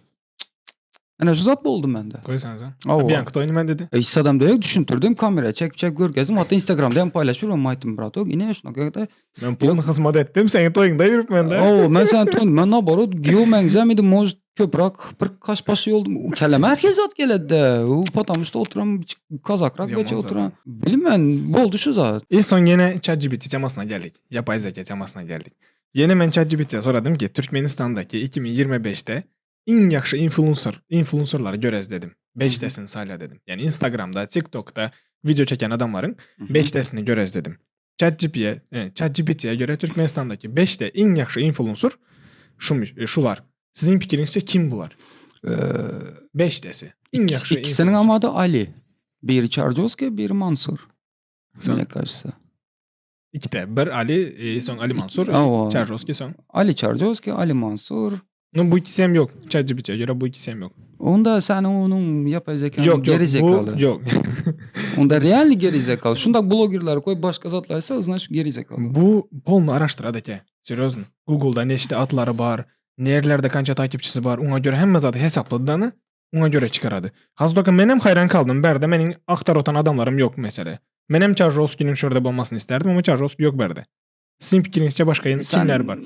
Ana şu zat boldu mende. Koysanız. Awa. Bir anki toy nime dedi? E, Instagram'da yok düşündürdüm, kamera çek çek gör gezdim. Hatta Instagram'da hem paylaşıyorum, aytdım bratok, ine şuna göre. Ben pulunu hizmet ettim, seni toyunda yürüp ben de. Oo, men sen toyun, men naborot, giyo meňzemidi, может köprak bir kaş başı oldum. Kelleme herkes zat geledi. U patamışta oturan kazakrak Yaman beçe zat. oturan. Bilmem boldu şu zat. En son yine ChatGPT temasına geldik. Yapay zeka temasına geldik. Yine ben ChatGPT'ye soradım ki Türkmenistan'daki 2025'te en yaxşı influencer, influencerları görez dedim. 5 tesini sayla dedim. Yani Instagram'da, TikTok'ta video çeken adamların 5 tesini görez dedim. ChatGPT'ye, e, ChatGPT'ye göre Türkmenistan'daki 5 te en yaxşı influencer şumuş, e, şular. Sizin fikrinizce kim bular? Ee, 5 tesi. En yaxşı ikisinin influencer. ama adı Ali. Biri Çarcovski, biri Mansur. Son Mine karşısı. iki de. Bir Ali, e, son Ali Mansur, Ava. Çarjovski son. Ali Çarcovski, Ali Mansur. No, bu ikisi hem yok. ChatGPT'ye göre bu ikisi hem yok. Onda sen onun yapay zekanın Yok yok. geri zekalı. Bu yok. Onda real geri zekalı. Şunda blogerler koy başka zatlarsa значит geri zekalı. bu polnu araştıradı ki. Seriously. Google'da ne işte atları var, nerelerde kança takipçisi var. Ona göre hemme zaten hesapladı da ona göre çıkaradı. Hazdoka menem hayran kaldım. Berde benim aktar otan adamlarım yok mesela. Menem Çarjovski'nin şurada olmasını isterdim ama Çarjovski yok berde. Sizin fikrinizce başka yeni Sen- kimler var?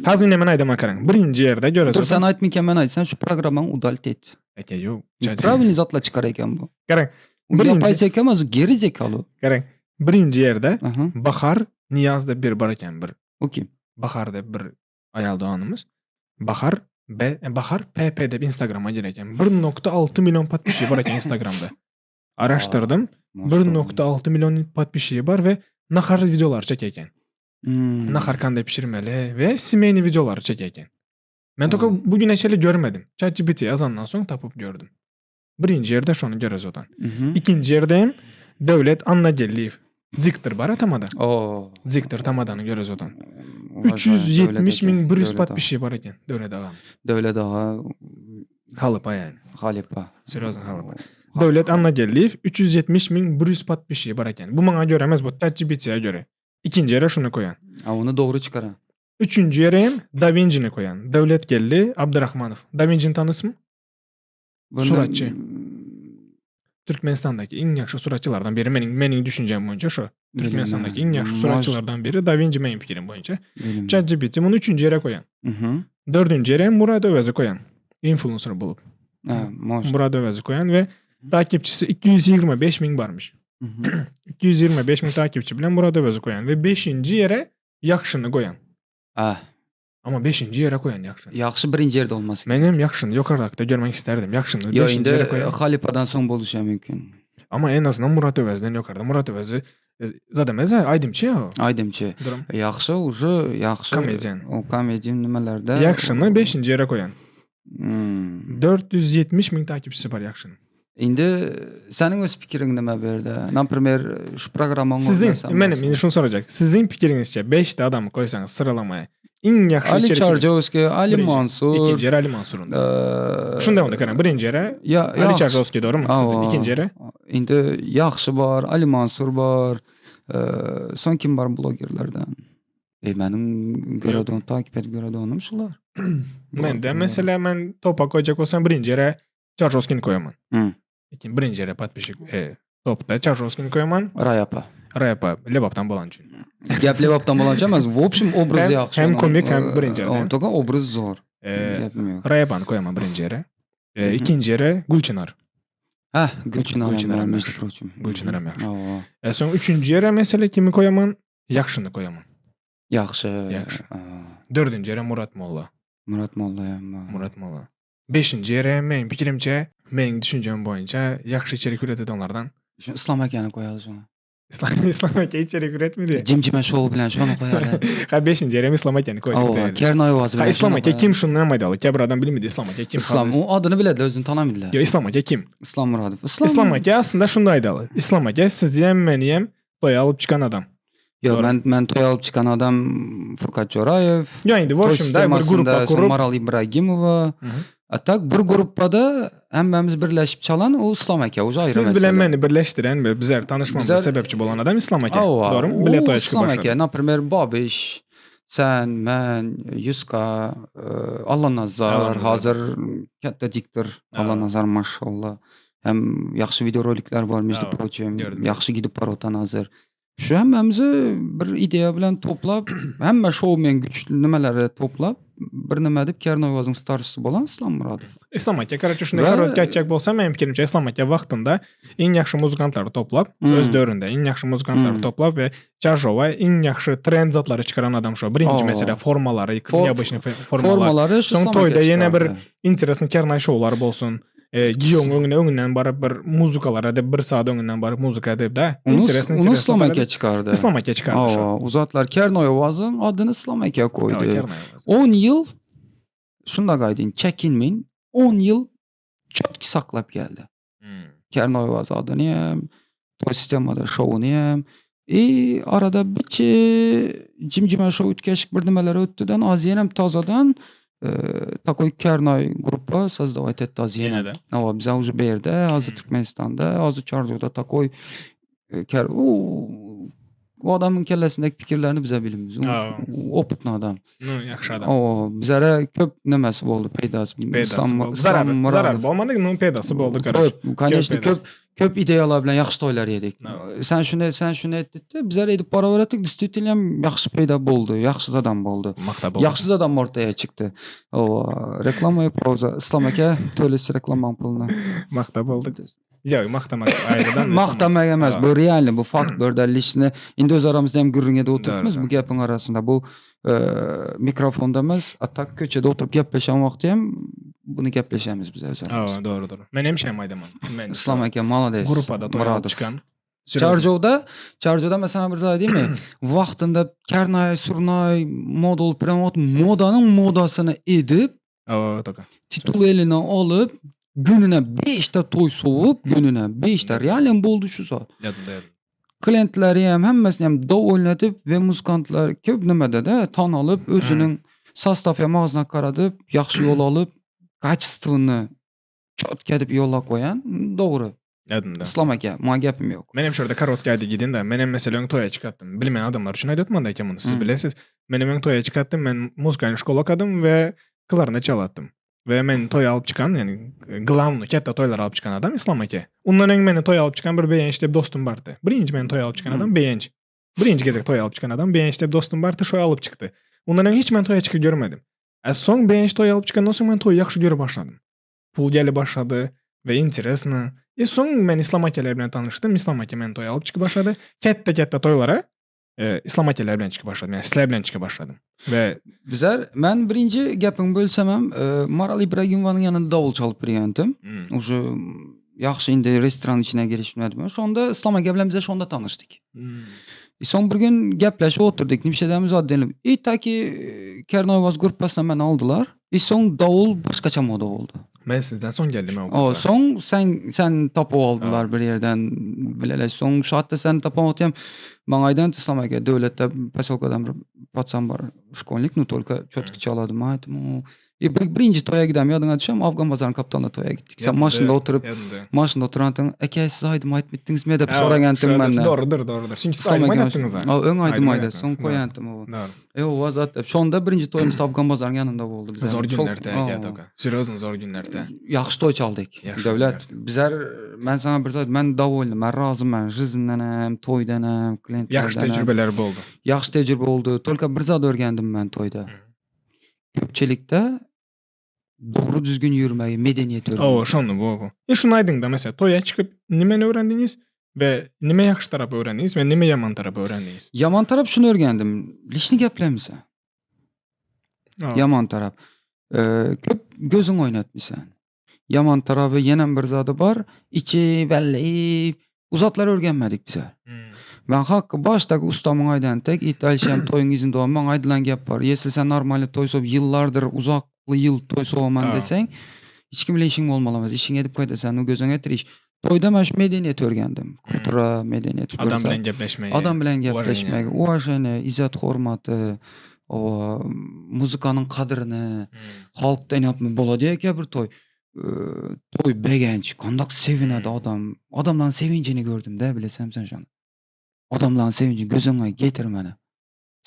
Hazır hemen aydım akarın. Birinci yerde göre Dur sen aytmayken ben ayt. Sen şu programı udalt et. Eke yok. Правильный zatla çıkar eken bu. Qarang. Bu Birinci- yapay zeka emas, u geri zekalı. Qarang. Birinci yerde Aha. Bahar Niyaz deb bir bar ekan bir. O kim? Bahar deb bir ayol doğanımız. Bahar B e, Bahar PP deb Instagram'a gireken. 1.6 milyon подписчик var eken Instagram'da. Araştırdım. 1.6 milyon подписчиги var ve nahar videoları çekeken. Hmm. Nahar kanday pişirmeli ve семейный videoları çekeken. Men Hmm. toka bugüne çeli görmedim. ChatGPT yazandan soň tapıp gördüm. Birinci yerde şonu görez odan. Mhm. İkinci yerdeyim Devlet Annageldiyev. Diktor bar tamada. Oo. Diktor tamadany görez odan. Уважаю, 370 Devlet min aka, 100 Devlet ağa. подписчиги bar eken Devlet ağam. Devlet ağa Halypa yani. Halypa. Seriously halypa. Devlet Annageldiyev 370 min 100 подписчиги bar eken. Bu maňa göre emes bu ChatGPT'ye göre. İkinci yere şunu koyan. Ha onu doğru çıkaran. Üçünji ýere hem Da Winçini koýan. Döwletgeldi Abdyrahmanow. Da Winçini tanysymy? Suratçy. Türkmenistandaky iň ýagşy suratçylardan biri meniň meniň düşünjem boýunça şu. Türkmenistandaky iň ýagşy suratçylardan biri Da Winçi meniň pikirim boýunça. ChatGPT muny üçünji ýere koýan. Mhm. Dördünji ýere Murad Öwezi koýan. Influencer bolup. Ha, может. Murad Öwezi koýan we takipçisi 225 müň barmyş. 225 müň takipçi bilen Murad Öwezi koýan we beşinji ýere Ýakşyny goýan. Ah. Ama beşinji ýere goýan ýakşyny. Ýakşy birinji ýerde olmasy. Men hem ýakşyny ýokarrakda görmek isterdim. Ýakşyny Ýo beşinji ýere goýan. Halypadan soň boluşa mümkin. Ama en azyndan Murat Öwezden ýokarda. Murat Öwezi e, zadam eze aýdymçy ýa. Aýdymçy. Durum. Ýakşy uje ýakşy. Komedian. O komedian nimelerde. Ýakşyny beşinji ýere goýan. Hmm. 470 müň takipçisi bar ýakşynyň. Indi seniň öz pikiriň nime bu ýerde? Naprimer, şu programmaň Siziň, men indi şuny sorajak. Siziň pikiriňizçe 5 de adamy goýsaňyz syralamaya iň ýagşy Ali Çarjowskiý, Ali Mansur. Ikinji ýere Ali Mansur onda. Şunda onda kara birinji ýere Ya, Ali Çarjowskiý dogrymy? Sizde ikinji ýere? Indi ýagşy bar, Ali Mansur bar. Soň kim bar blogerlerden? E meniň göredonym takip edip göredonym şular. Men de mesela men topa goýjak bolsam birinji ýere Çarjowskini koýaman. Hmm. İkinci birinji ýere podpişik e, topda Çarjowskini koýaman. Raýapa. Raýapa Lebapdan bolan üçin. Gap Lebapdan bolan üçin emas, в общем obraz ýagşy. Hem komik hem birinji ýerde. Toka obraz zor. E, Raýapany koýaman birinji ýere. E, ikinji ýere Gülçynar. Ha, Gülçynar. Gülçynar hem ýagşy. Gülçynar hem ýagşy. E, soň üçünji ýere mesele kimi koýaman? Ýagşyny koýaman. Ýagşy. Ýagşy. Dördünji ýere Murat Molla. Murat Molla hem bar. Murat Molla. Beşinji ýere meň pikirimçe, meň düşünjem boýunça ýagşy içerik üretedi onlardan. Şu Islam akany goýaly şoňa. Islam Islam aka içerik üretmedi. Jimjime şou bilen şony goýaly. Ha beşinji ýere Islam akany goýduk. Hawa, Kernaý owazy Ha bilen. Islam şony aka goýaly. kim şundan aýdaly. Käbir adam bilmedi Islam aka kim. Islam Hazır- o adyny bilediler, özüni tanamydylar. Ýo Islam aka kim? Islam Muradow. Islam Islam aka aslynda şunda aýdaly. Islam aka sizi hem meni hem toýa alyp çykan adam. Ýok, men men toý alyp çykan adam Furkat Joraýew. Ýa indi w общем da bir gruppa kurup Maral Ibragimowa. A tak bir gruppada hemmämiz birleşip çalan o Islam aka, uje aýry Siz bilen meni birleşdiren we bizler tanyşmamyza sebäpçi bolan adam Islam aka. Dogrymy? Bile toýa çykyp Islam aka, naprimer, Babiş, sen, men, Ýuska, Allanazar, hazir katta diktor Allanazar maşallah. Hem ýagşy wideorolikler bar, между прочим, ýagşy gidip barotan hazir. Şu hemmämizi bir ideýa bilen toplap, hemme şoumen güçli nimeleri toplap, bir nime edip Kernowazyň starşysy bolan Islam Muradow. Islam aka, koroçe, şunda korotki aýtjak bolsam, meniň pikirimçe Islam aka wagtynda iň ýagşy muzykantlary toplap, öz döwründe iň ýagşy muzykantlary toplap we Çarşowa iň ýagşy trend zatlary çykaran adam şo. Birinji mesele formalary, neobычный formalar. Formalary Soň toýda ýene bir interesny kernaý şowlary bolsun. E, giýoň öňüne öňünden baryp bir muzykalar edip bir saat öňünden baryp muzyka edip da. Interesny interesny. Islam aka çykardy. Islam aka çykardy şo. Uzatlar Kernoý owazyň adyny Islam aka goýdy. 10 ýyl şunda gaýdyn çekinmeýin 10 ýyl çotki saklap geldi. Hmm. Kernoý owaz adyny hem toý sistemada şowuny hem i arada biçi jimjime şow üýtgeşik bir nimeler ötdüden az ýenem tazadan takoý kernaý gruppa sozdawat etdi az ýene. Ýene-de. Hawa bize uje bu ýerde, azy Hmm. Türkmenistanda, azy Çarjowda takoý ker o adamyň kellesindeki pikirlerini bize bilimiz. Hawa. Opytny adam. Nu, ýagşy adam. Hawa, bizlere köp nemesi boldy, peýdasy. Peýdasy boldy. Zarar, zarar bolmady, nu peýdasy boldy, koroç. Köp, конечно, köp köp ideýalar bilen ýagşy toýlar ýedik. Sen şuny et, sen şuny et diýdi. Bizler edip baraberetdik, действительно ýagşy peýda boldy, ýagşy zadam boldy. Maktab boldy. Ýagşy zadam ortaya çykdy. Hawa, reklama pauza. Islam aka, tölesin reklamaň puluny. Maktab boldy. Ýok, magtamak aýrydan. Magtamak emas, bu realny, bu fakt, bu ýerde liçni. Indi öz aramyzda hem gürrüň edip oturypmyz bu gepiň arasynda. Bu mikrofonda emas, a tak köçede oturyp gepleşen wagty hem bunu gepleşemiz biz öz aramyzda. Hawa, dogry, dogry. Men hem şeýle aýdaman. Men Islam aka malades. Gruppada toý alyp çykan. Çarjowda, Çarjowda men saňa bir zat aýdaýynmy? Wagtynda kernaý, surnaý moda bolup bilen wagt modanyň modasyny edip, Hawa, toka. Titul eline alyp, gününe 5 ta toý sowup, gününe 5 ta realem boldy şu zat. Ýadymda, ýadymda. Klientleri hem hemmesini hem dowolny edip we muzykantlar köp nimede-de tanalyp, özüniň sostaw hem agzyna garadyp, ýagşy ýol alyp, kaçestwony çotki edip ýola goýan, dogry. Ýadymda. Islam aka, maňa gepim ýok. Men hem şu ýerde korotki aýdyp gidin-de, men hem meselem toýa çykatdym. Bilmeýän adamlar üçin aýdyp otman-da eken muny, siz bilesiz. Menem öň toýa çykatdym, men muzykany şkola okadym we klarnet çalatdym. We meni toýa alyp çykan, ýani glawny kätde toýlara alyp çykan adam Islam eke. Undan öň meni toýa alyp çykan bir Begenç diýip dostum bardy. Birinji meni toýa alyp çykan adam Begenç. Birinji gezek toýa alyp çykan adam Begenç diýip dostum bardy, şo alyp çykdy. Undan öň hiç men toýa çykyp görmedim. A soň Begenç toýa alyp çykandan soň men toýy ýagşy görüp başladym. Pul gelip başlady we interesno. E soň men Islam akeler bilen tanyşdym. Islam ake meni toýa alyp çykyp başlady. Kätde-kätde toýlara e, Islam akeler bilen çykyp başladym. Yani sizler bilen çykyp başladym. Ve Bizler men birinji gepiňi bölsemem e, Maral Ibragimowanyň ýanynda dawul çalyp bilýändim. Hmm. Уже ýagşy indi restoran içine girişmedim. Şonda Islam ake bilen bize şonda tanyşdyk. Hmm. E, soň bir gün gepleşip oturdyk. Nimşedemiz zat denip. E taki e, Kernoýwaz gruppasyna meni aldylar. E soň dawul başgaça moda boldy. Men sizden soň geldim o. O soň sen sen tapyp aldylar bir ýerden bilele. Soň şu hatda sen tapan wagty hem maňa aýdan Islam aka döwletde poselkadan bir paçan bar şkolnik nu tolka çotki çalady. Men aýtdym o E bir, birinji toýa gidem ýadyňa düşem Afgan bazaryň kapitanyna toýa gitdik. Sen maşynda oturyp maşynda oturantyň eke siz aýdym aýdyp bitdiňizmi diýip soragantyň menden. Dogrudyr, dogrudyr. Çünki siz aýdym aýtdyňyz. Öň aýdym aýdar, soň koýantym o. E o zat dep. Şonda birinji toýumyz Afgan bazaryň ýanynda boldy bize. Zor günlerde ýa doga. Serýozno zor günlerde. Ýagşy toý çaldyk. Döwlet. Bizler men sana bir zat men dowolny, men razy men жизньden hem, toýdan hem, klientlerden. Ýagşy tejribeler boldy. Ýagşy tejribe boldy. Tolka bir zat örgendim men toýda. Köpçülikde dogry düzgün ýürmegi, medeniýet öwrenmek. Owa, şony bu bu. E şuny aýdyňda mesela toýa çykyp nimeni öwrendiňiz we nime ýagşy tarapy öwrendiňiz we nime ýaman tarapy öwrendiňiz? Ýaman tarap şuny örgendim. Lişni geplemisen. Ýaman tarap. Köp gözüň oýnatmysan. Ýaman tarapy ýenem bir zady bar. Içi belli uzatlar örgenmedik bize. Hmm. Ben hakkı başdaky ustamyň aýdan tek it Alişem toýuň yzynda bolman maňa aýdylan gep bar. Ýesi sen normalny toý sowup ýyllardyr uzakly ýyl toý sowaman deseň hiç kim bilen işiň bolmaly emes. Işiňi edip goý desen gözüňe getir iş. Toýda men şu medeniýeti örgendim. Kultura, medeniýet. Adam bilen gepleşmegi. Adam bilen gepleşmegi, uwaženiýe, izzet hormaty, o muzykanyň kadryny, halkda ine bolady eke bir toý. Toý begenç, kandak sevinedi adam. Adamlaryň sevinjini gördüm de bilesem sen şony. Adamlaryň sevinjini göz öňüňe getirmeli.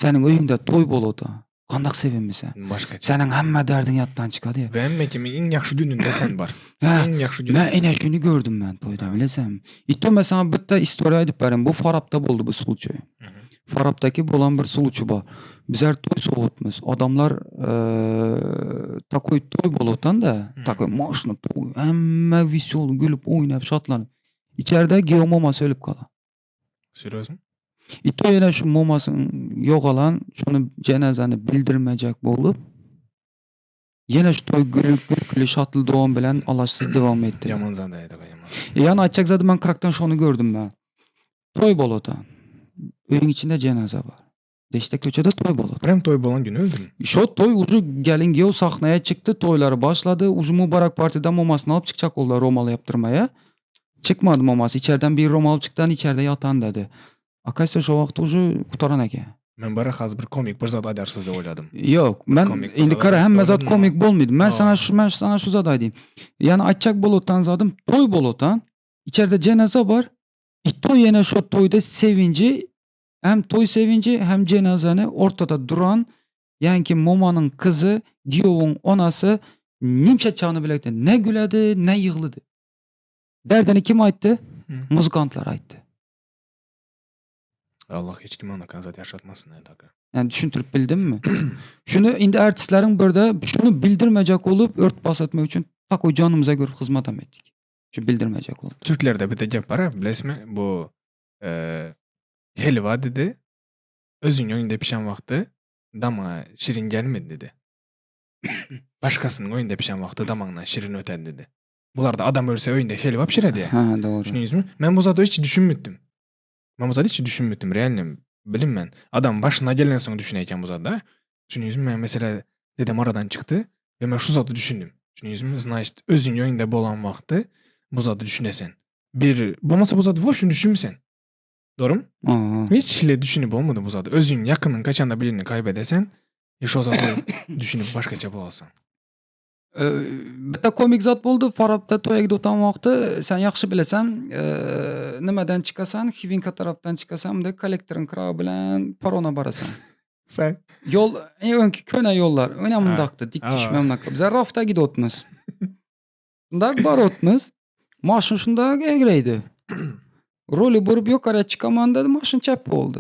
Seniň öýüňde toý bolada. Kandak sevinmese. Başgaça. Seniň hemme derdiň ýatdan çykady. We hemme kimiň iň ýagşy gününde sen bar. Hä. Iň ýagşy gününde. Men ine şuny gördüm men toýda bilesem. I to men saňa bitta istoriýa aýdyp berin. Bu Farapda boldy bu sluçaý. Farapdaky bolan bir sluçy bar. Bizler toý sowatmyz. Adamlar takoý toý bolatan da, takoý moşny toý, hemme wesýoly gülüp oýnap şatlanyp. Içerde geomomasy ölüp galan. Serýozmy? Ito ýene şu momasyň ýogalan şony jenazany bildirmejek bolup ýene şu toý gülüp gülküli şatly dowam bilen alaçsyz dowam etdi. Ýaman zada edi ýaman. Ýani aýtjak zadym men krakdan şony gördüm ben. Toý bolada. Öýüň içinde jenaza bar. Deşde köçede toý bolady. Prem toý bolan güni öldümi? Şo toý uje gelin giýew sahnaya çykdy, toýlary başlady. Uje Mubarak partiden momasyny alyp çykjak boldular romal ýapdyrmaýa. Çykmady momasy. Içerden bir romal çykdy, içerde ýatan dedi. Akasiýa şo wagt uje gutaran eken. Men bara haz bir komik bir zat aýdarsyz diýip oýladym. Ýok, men indi gara hemme zat komik bolmaýdy. Men saňa şu men saňa şu zat aýdayyn. Ýani aýtjak bolutan zadym toý bolutan. Içerde jenaza bar. I toý ýene şo toýda sevinji Hem toý sevinji hem jenazany ortada duran ýaňky momanyň kyzy giýowyň onasy nimçe çagyny bilekdi ne güledi ne ýyglydy. Derdini kim aýtdy? Muzykantlar aýtdy. Allah hiç kime anakan zat ýaşatmasyn indi aka. Yani düşündirip bildimmi? Şuny indi artistleriň birde şuny bildirmejek bolup ört bas etmek üçin takoý janymyza görüp hyzmatam etdik. Şu bildirmejek bolup. Türklerde bir de gep bar bilesmi? Bu Helwa dedi. Özüň öýünde pişen wagty damaňa şirin gelmedi dedi. Başgasynyň öýünde pişen wagty damaňdan şirin öter dedi. Bularda adam ölse öýünde helwa pişiredi. Ha, dogry. Düşündiňizmi? Men bu zada hiç düşünmütdim. Men bu zada hiç düşünmütdim, realno bilinmen. Adam başyna gelen soň düşüner eken bu zada. Düşündiňizmi? Men mesela dedem aradan çykdy we men şu zady düşündim. Düşündiňizmi? Значит, özüň öýünde bolan wagty bu zady düşünesen. Bir bolmasa bu zady wobşem düşünmesen. Dogrymy? Hiç hili düşünip bolmady bu zady. Özüň ýakynyň kaçanda birini kaýbedesen, e şo zady düşünip başgaça bolasan. Bitta komik zat boldy. Farapda toýa gidip oturan wagty sen ýagşy bilesen, nimeden çykasan, Hiwinka tarapdan çykasan, munda kollektoryň kragy bilen parona barasan. Sen. Ýol, e, öňki köne ýollar. Öne mundakdy, dik düşme mundakdy. Bize rafta gidip otmyz. Şundak bar otmyz. Maşyn şundak egreydi. Roli burup ýokara çykamanda maşyn çep boldy.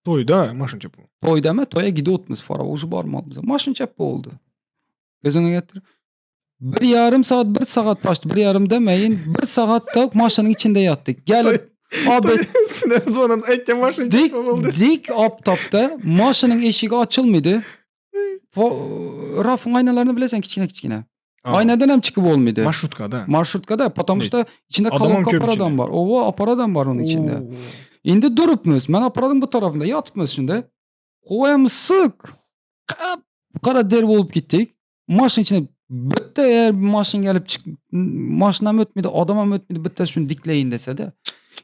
Toýda maşyn çep boldy. Toýda mı? Toýa gidip otmyz. Fara uje barmaly bize. Maşyn çep boldy. Gözüňe getir. Bir ýarym sagat, bir sagat başdy. Bir ýarym demeýin, bir sagat da maşynyň içinde ýatdyk. Gelip abi Sine zonan etken maşyn dik, dik aptapda maşynyň eşigi açylmady. Rafyň aýnalaryny bilesen kiçgine kiçgine. Aýnadan hem çykyp bolmady. Marşrutkada. Marşrutkada, потому что içinde kolonka apparat bar. Owa, apparat bar onuň içinde. Indi durupmyz. Men apparatyň bu tarapynda ýatypmyz şunda. Howam syk. Kap kara der bolup gitdik. Maşyn içinde bitta eğer maşyn gelip çık maşynam ötmedi, adamam ötmedi, bitta şunu dikleyin dese de.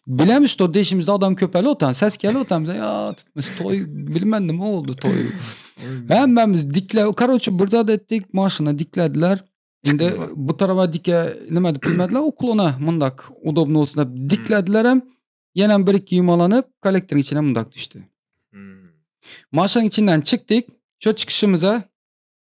Bilemiz что deşimizde adam köpeli otan, ses geli otan bize ya tutmuş toy bilmem ne oldu toy. Hemmemiz dikle, короче bir zat ettik, maşyna diklediler. Indi bu tarafa dike nime dip bilmediler, uklona mundak udobno olsun dep diklediler hem. Ýenem bir-iki ýumalanyp, kollektoryň içine mundak düşdi. Hmm. Maşynyň içinden çykdyk. Şo çykyşymyza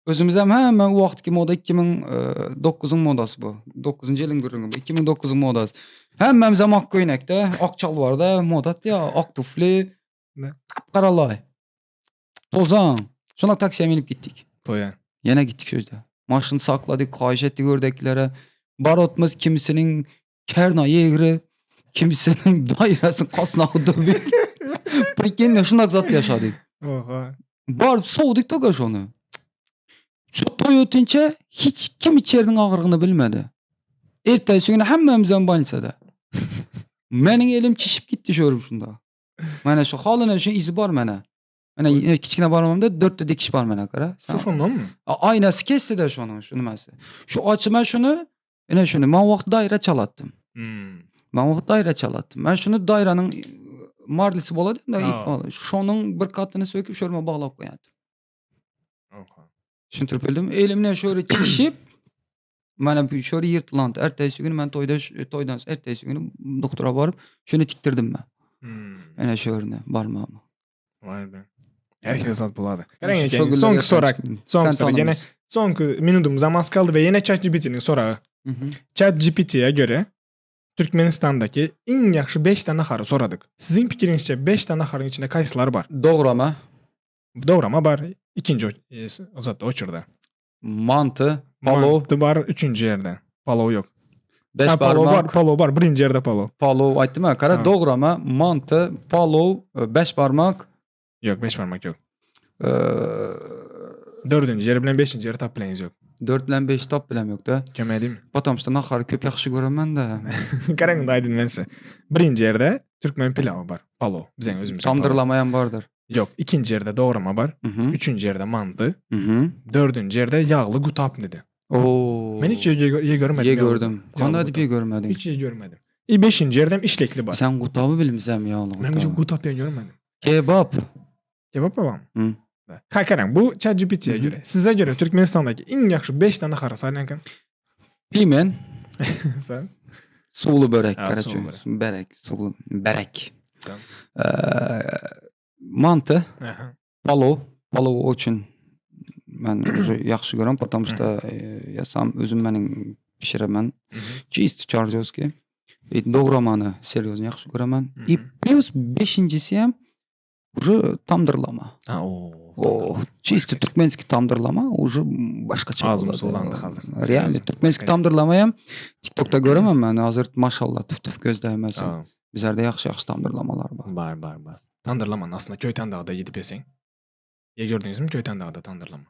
özümizem hemen o wagtky moda 2009-yň modasy bu. 9-njy ýylyň gürrüňi bu. 2009-yň modasy. Hemmämizem ak köýnekde, ak çalbarda, moda atýa, ak tufli, Ne? gap-garalaý. Tozan. Şonda taksiýa münüp gitdik. Toýa. Ýene gitdik şu ýerde. Maşyny sakladyk, haýyş etdik ördekilere. Barotmyz kimisiniň Kernaýy egri, kimisiniň daýrasyny kasnagy döwük. Prikenne şundak zat ýaşadyk. Oha. Bar sowdyk toka şony. Şu toý ötünçe hiç kim içeriniň agyrgyny bilmedi. Ertesi güni hemmemizem bolnisada. Meniň elim çişip gitdi şörüm şunda. Mana şu halyna şu izi bar mana. Mana ýene kiçgine barmagymda dörtte dikiş bar mana gara. Şu şondanmy? Aýnasy kesdi de şonuň şu nimesi. Şu açma şuny Ine şuny men wagt daýra çalatdym. Hmm. Men wagt daýra çalatdym. Men şuny daýranyň e, marlisi bolady da ip bağlı. Şonuň bir katyny söküp şörme baglap goýardy. Düşündirip bildim. Elimle şöyle çişip mana bu şöyle ýyrtylandy. Ertesi gün men toýda toýdan ertesi günü doktora baryp şuny tikdirdim men. Hmm. Ene şöyle barmağıma. Vay be. Herkes zat bulady. Garaň eken, soňky sorak, soňky sorak ýene soňky minudumyz az kaldy we ýene ChatGPT-niň soragy. ChatGPT-ye göre Türkmenistandaky iň ýagşy 5 tane nahary soradyk. Siziň pikiriňizçe 5 tane naharyň içinde kaýsylar bar? Dograma. Dograma bar. Ikinji e, uzatda oçurda. Manty, palow. Manty bar üçünji ýerde. Palow ýok. Beş Ha, palow bar, barmak. palow bar. Birinji ýerde palow. Palow aýtdym ha, kara Ha. dograma, manty, palow, e, beş barmak. Ýok, beş barmak ýok. E, Dördünji ýeri bilen beşinji ýeri tap bileňiz ýok. 4 bilen 5 tap bilem ýok da. Kömek edeyim. Потому что nahary köp ýagşy göremen de. Garaň da aýdyn men size. Birinji ýerde türkmen pilawy bar. Palow. Biziň özümiziň. palow. Tamdyrlamaýan bardyr. Ýok, ikinji ýerde dograma bar. Mhm. Üçünji ýerde manty. Mhm. Dördünji ýerde ýagly gutap dedi. Oo. Men hiç ýe, ýe görmedim. Ye ýagly gördüm. gutap. Kanda Ýagly edip ye gutap. görmedim. Hiç ýe görmedim. I beşinji ýerde hem işlekli bar. Sen gutaby bilmesem ýagly Men hiç gutaby. gutap diýen görmedim. Kebap. Kebap babam. Hı. Ha garaň, bu ChatGPT-ye Mhm. göre. Size göre Türkmenistandaky iň ýagşy 5 tane nahary saýlaň Pimen. Sen. Suwly börek, Ha, короче. suwly börek. Berek, suwly berek. Sen. Eee, manty, Aha. palow, palow очень men уже ýagşy görem, потому что э, я сам özüm meniň bişiremen. Mhm. Чисто çarjowski. И dogramany серьезно ýagşy göremen. И Mhm. плюс beşinjisi hem уже tamdyrlama. Ha, o. O, чисто türkmenski tamdyrlama уже başgaça Agzym bolady. suwlandy hazır. Реально Серьезно. türkmenski Başgaça. tamdyrlama hem TikTokda göremem men hazır maşallah tüf tüf göz değmesin. Ha, Bizlerde ýagşy ýagşy tamdyrlamalar bar. Bar, bar, bar. Tandyrlaman aslında Köýten dagda gidip ýeseň. Ýe gördüňizmi Köýten dagda tandyrlama?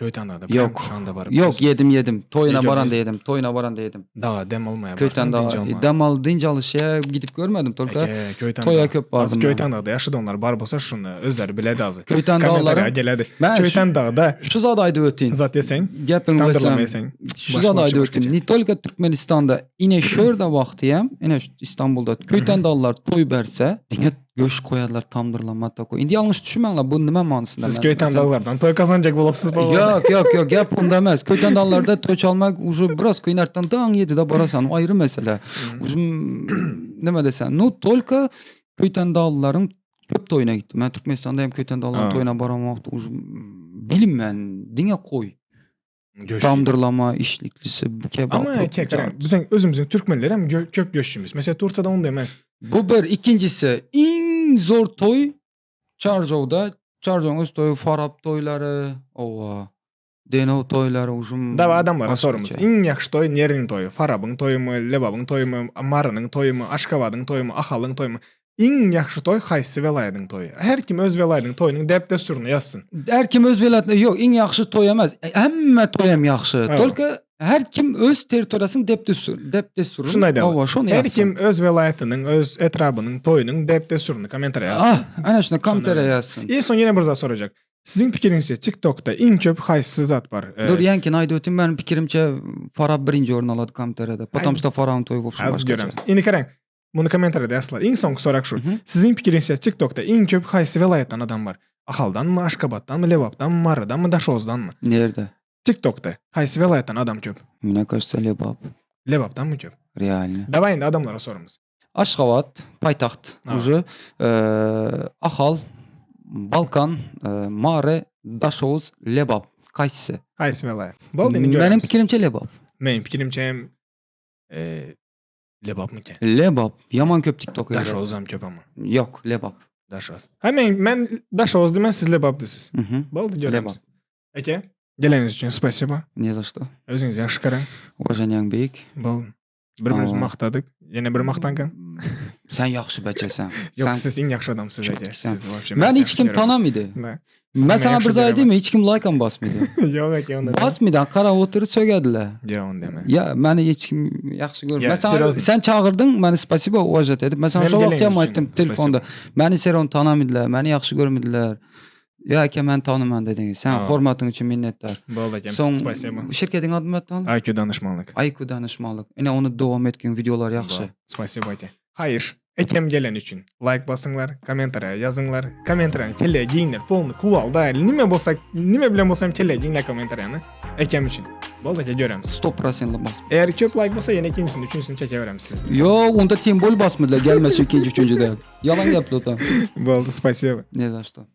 Köýten dagda Ýok. Şanda baryp. Ýok yedim yedim. Toýuna Ýe baranda gördüňiz. yedim. Toýuna baranda yedim. Daga dem almaya Köýten barsaň dinç daga alma. dem al dinç alyşa gidip görmedim tolka. Eke, Köýten Toýa dağı. köp Az bardym. ben. Köýten dagda ýaşadanlar bar bolsa şuny özleri biledi azy. Köýten Kommentariýa daglaryň geledi. Ben şu, Köýten dagda şu zat aýdyp öteyim. zat ýeseň, Gepin tandyrlama goýsam. ýeseň. Şu Baş zat başa aýdyp başgaça. öteyim. Ne tolka Türkmenistanda ine şörde wagty hem, ine şu İstanbulda Köýten daglar toý berse, diňe göş koýarlar tamdyrlama takoý. Indi ýalňyş düşünmäňler, bu nime manysynda? Siz men- Köýten daglardan toý kazanjak bolupsyz baba. Yok yok yok gap onda emas. Köýten daglarda toý çalmak уже biraz kynartdan daň 7-de barasan, o aýry mesele. Hmm. Уже nime desen, no tolka Köýten daglaryň Köp toýuna gitdim. Men Türkmenistanda hem Köýtende Allanyň toýuna baran wagt uje bilinmän diňe koý. Tamdyrlama işliklisi, kebap. Ama kekeren, biziň özümiziň türkmenler hem köp göççümiz. Mesela Tursiýada onda emes. Bu bir, ikinjisi iň zor toý Çarjowda, Çarjowyň öz toýy, Farap toýlary, owa. Denow toýlary ujum. Dawa adamlara sorumyz. Iň ýagşy toý neriniň toýy? Farabyň toýumy, Lebabyň toýumy, Marynyň toýumy, Aşgabadyň toýumy, Ahalyň toýumy? Iň ýagşy toý haýsy welaýadyň toýy? Her kim öz welaýadyň toýunyň däp-dessuryny ýazsyn. Her kim öz welaýatyna ýok, iň ýagşy toý emes. Hemme toý hem ýagşy. Tolko her kim öz territoriýasynyň däp-dessur, däp-dessuryny. Şuny aýdaly. Hawa, şony ýazsyn. Her kim öz welaýatynyň, öz etrabynyň toýunyň däp-dessuryny kommentariýa ýazsyn. Ah, ana şuny kommentariýa ýazsyn. I soň ýene bir zat sorajak. Siziň pikiriňizçe TikTokda iň köp haýsy zat bar? Dur ýaňkyny aýdyp öteyim meniň pikirimçe Farap birinji orun alady kommentariýada. Потому что Farabyň toýy bolsun başgaça. Az göremiz. Indi garaň. Muny kommentariýada ýazsalar. Iň soňky sorag şu. Siziň pikiriňizçe TikTokda iň köp haýsy welaýatdan adam bar? Ahaldanmy, Aşgabatdanmy, Lebapdanmy, Marydanmy, Daşoguzdanmy? Nirde? TikTokda haýsy welaýatdan adam köp? Mne кажется Lebap. Lebapdanmy köp? Realno. Daway indi adamlara sorumyz. Aşgabat paýtagt uje Ahal, Balkan, Mary, Daşoguz, Lebap kaýsysy? Haýsy welaýat? Boldy indi göremiz. Meniň pikirimçe Lebap. Meniň pikirimçe hem Lebapmyka? Lebap. Ýaman köp TikTok. Daşoguzam köp amma. Ýok, Lebap. Daşoguz. Ha men men Daşoguz diýmen siz Lebap diýsiz. Boldy göremiz. Eke, geleniňiz üçin spasiba. Ne za что. Özüňizi ýagşy garaň. Уважениyaň beýik. Boldy. Bir-birimizi magtadyk. Ýene bir magtanka. Sen ýagşy beçeseň. Ýok, siz iň ýagşy adamsyz eke. Siz wapşe. Meni hiç kim tanamydy. Men sana bir zat aýdaýynmy? Hiç kim laýkam basmady. Ýok eke onda. Basmady, garap oturyp sögediler. Ýok onda deme. Ýa, meni hiç kim ýagşy görmedi. Men sana sen çagyrdyň, meni spasibo uwajat edip. Men sana şo wagt hem aýtdym telefonda. Meni seron tanamydylar, meni ýagşy görmediler. Ýa eke meni tanyman dediňiz. Sen hormatyň üçin minnetdar. Boldy ekem. Soň Spasibo. Şirketiň ady näme atan? IQ danışmanlyk. IQ danışmanlyk. Ine ony dowam etgin wideolar ýagşy. Spasibo eke. Haýyş. Ekem gelen üçin laýk basyňlar, kommentariýa ýazyňlar. Kommentariýany kelle giňler, polny kuwalda, nime bolsa, nime bilen bolsa hem kelle giňler kommentariýany. Ekem üçin. Boldy eke göremiz. 100% bas. Eger köp laýk bolsa ýene ikinjisini, üçünjisini çekeberemiz siz. Ýok, onda tem bol basmadylar gelmez ikinji, üçünjide. Ýalan gepli ota. Boldy, spasibo. Ne za что.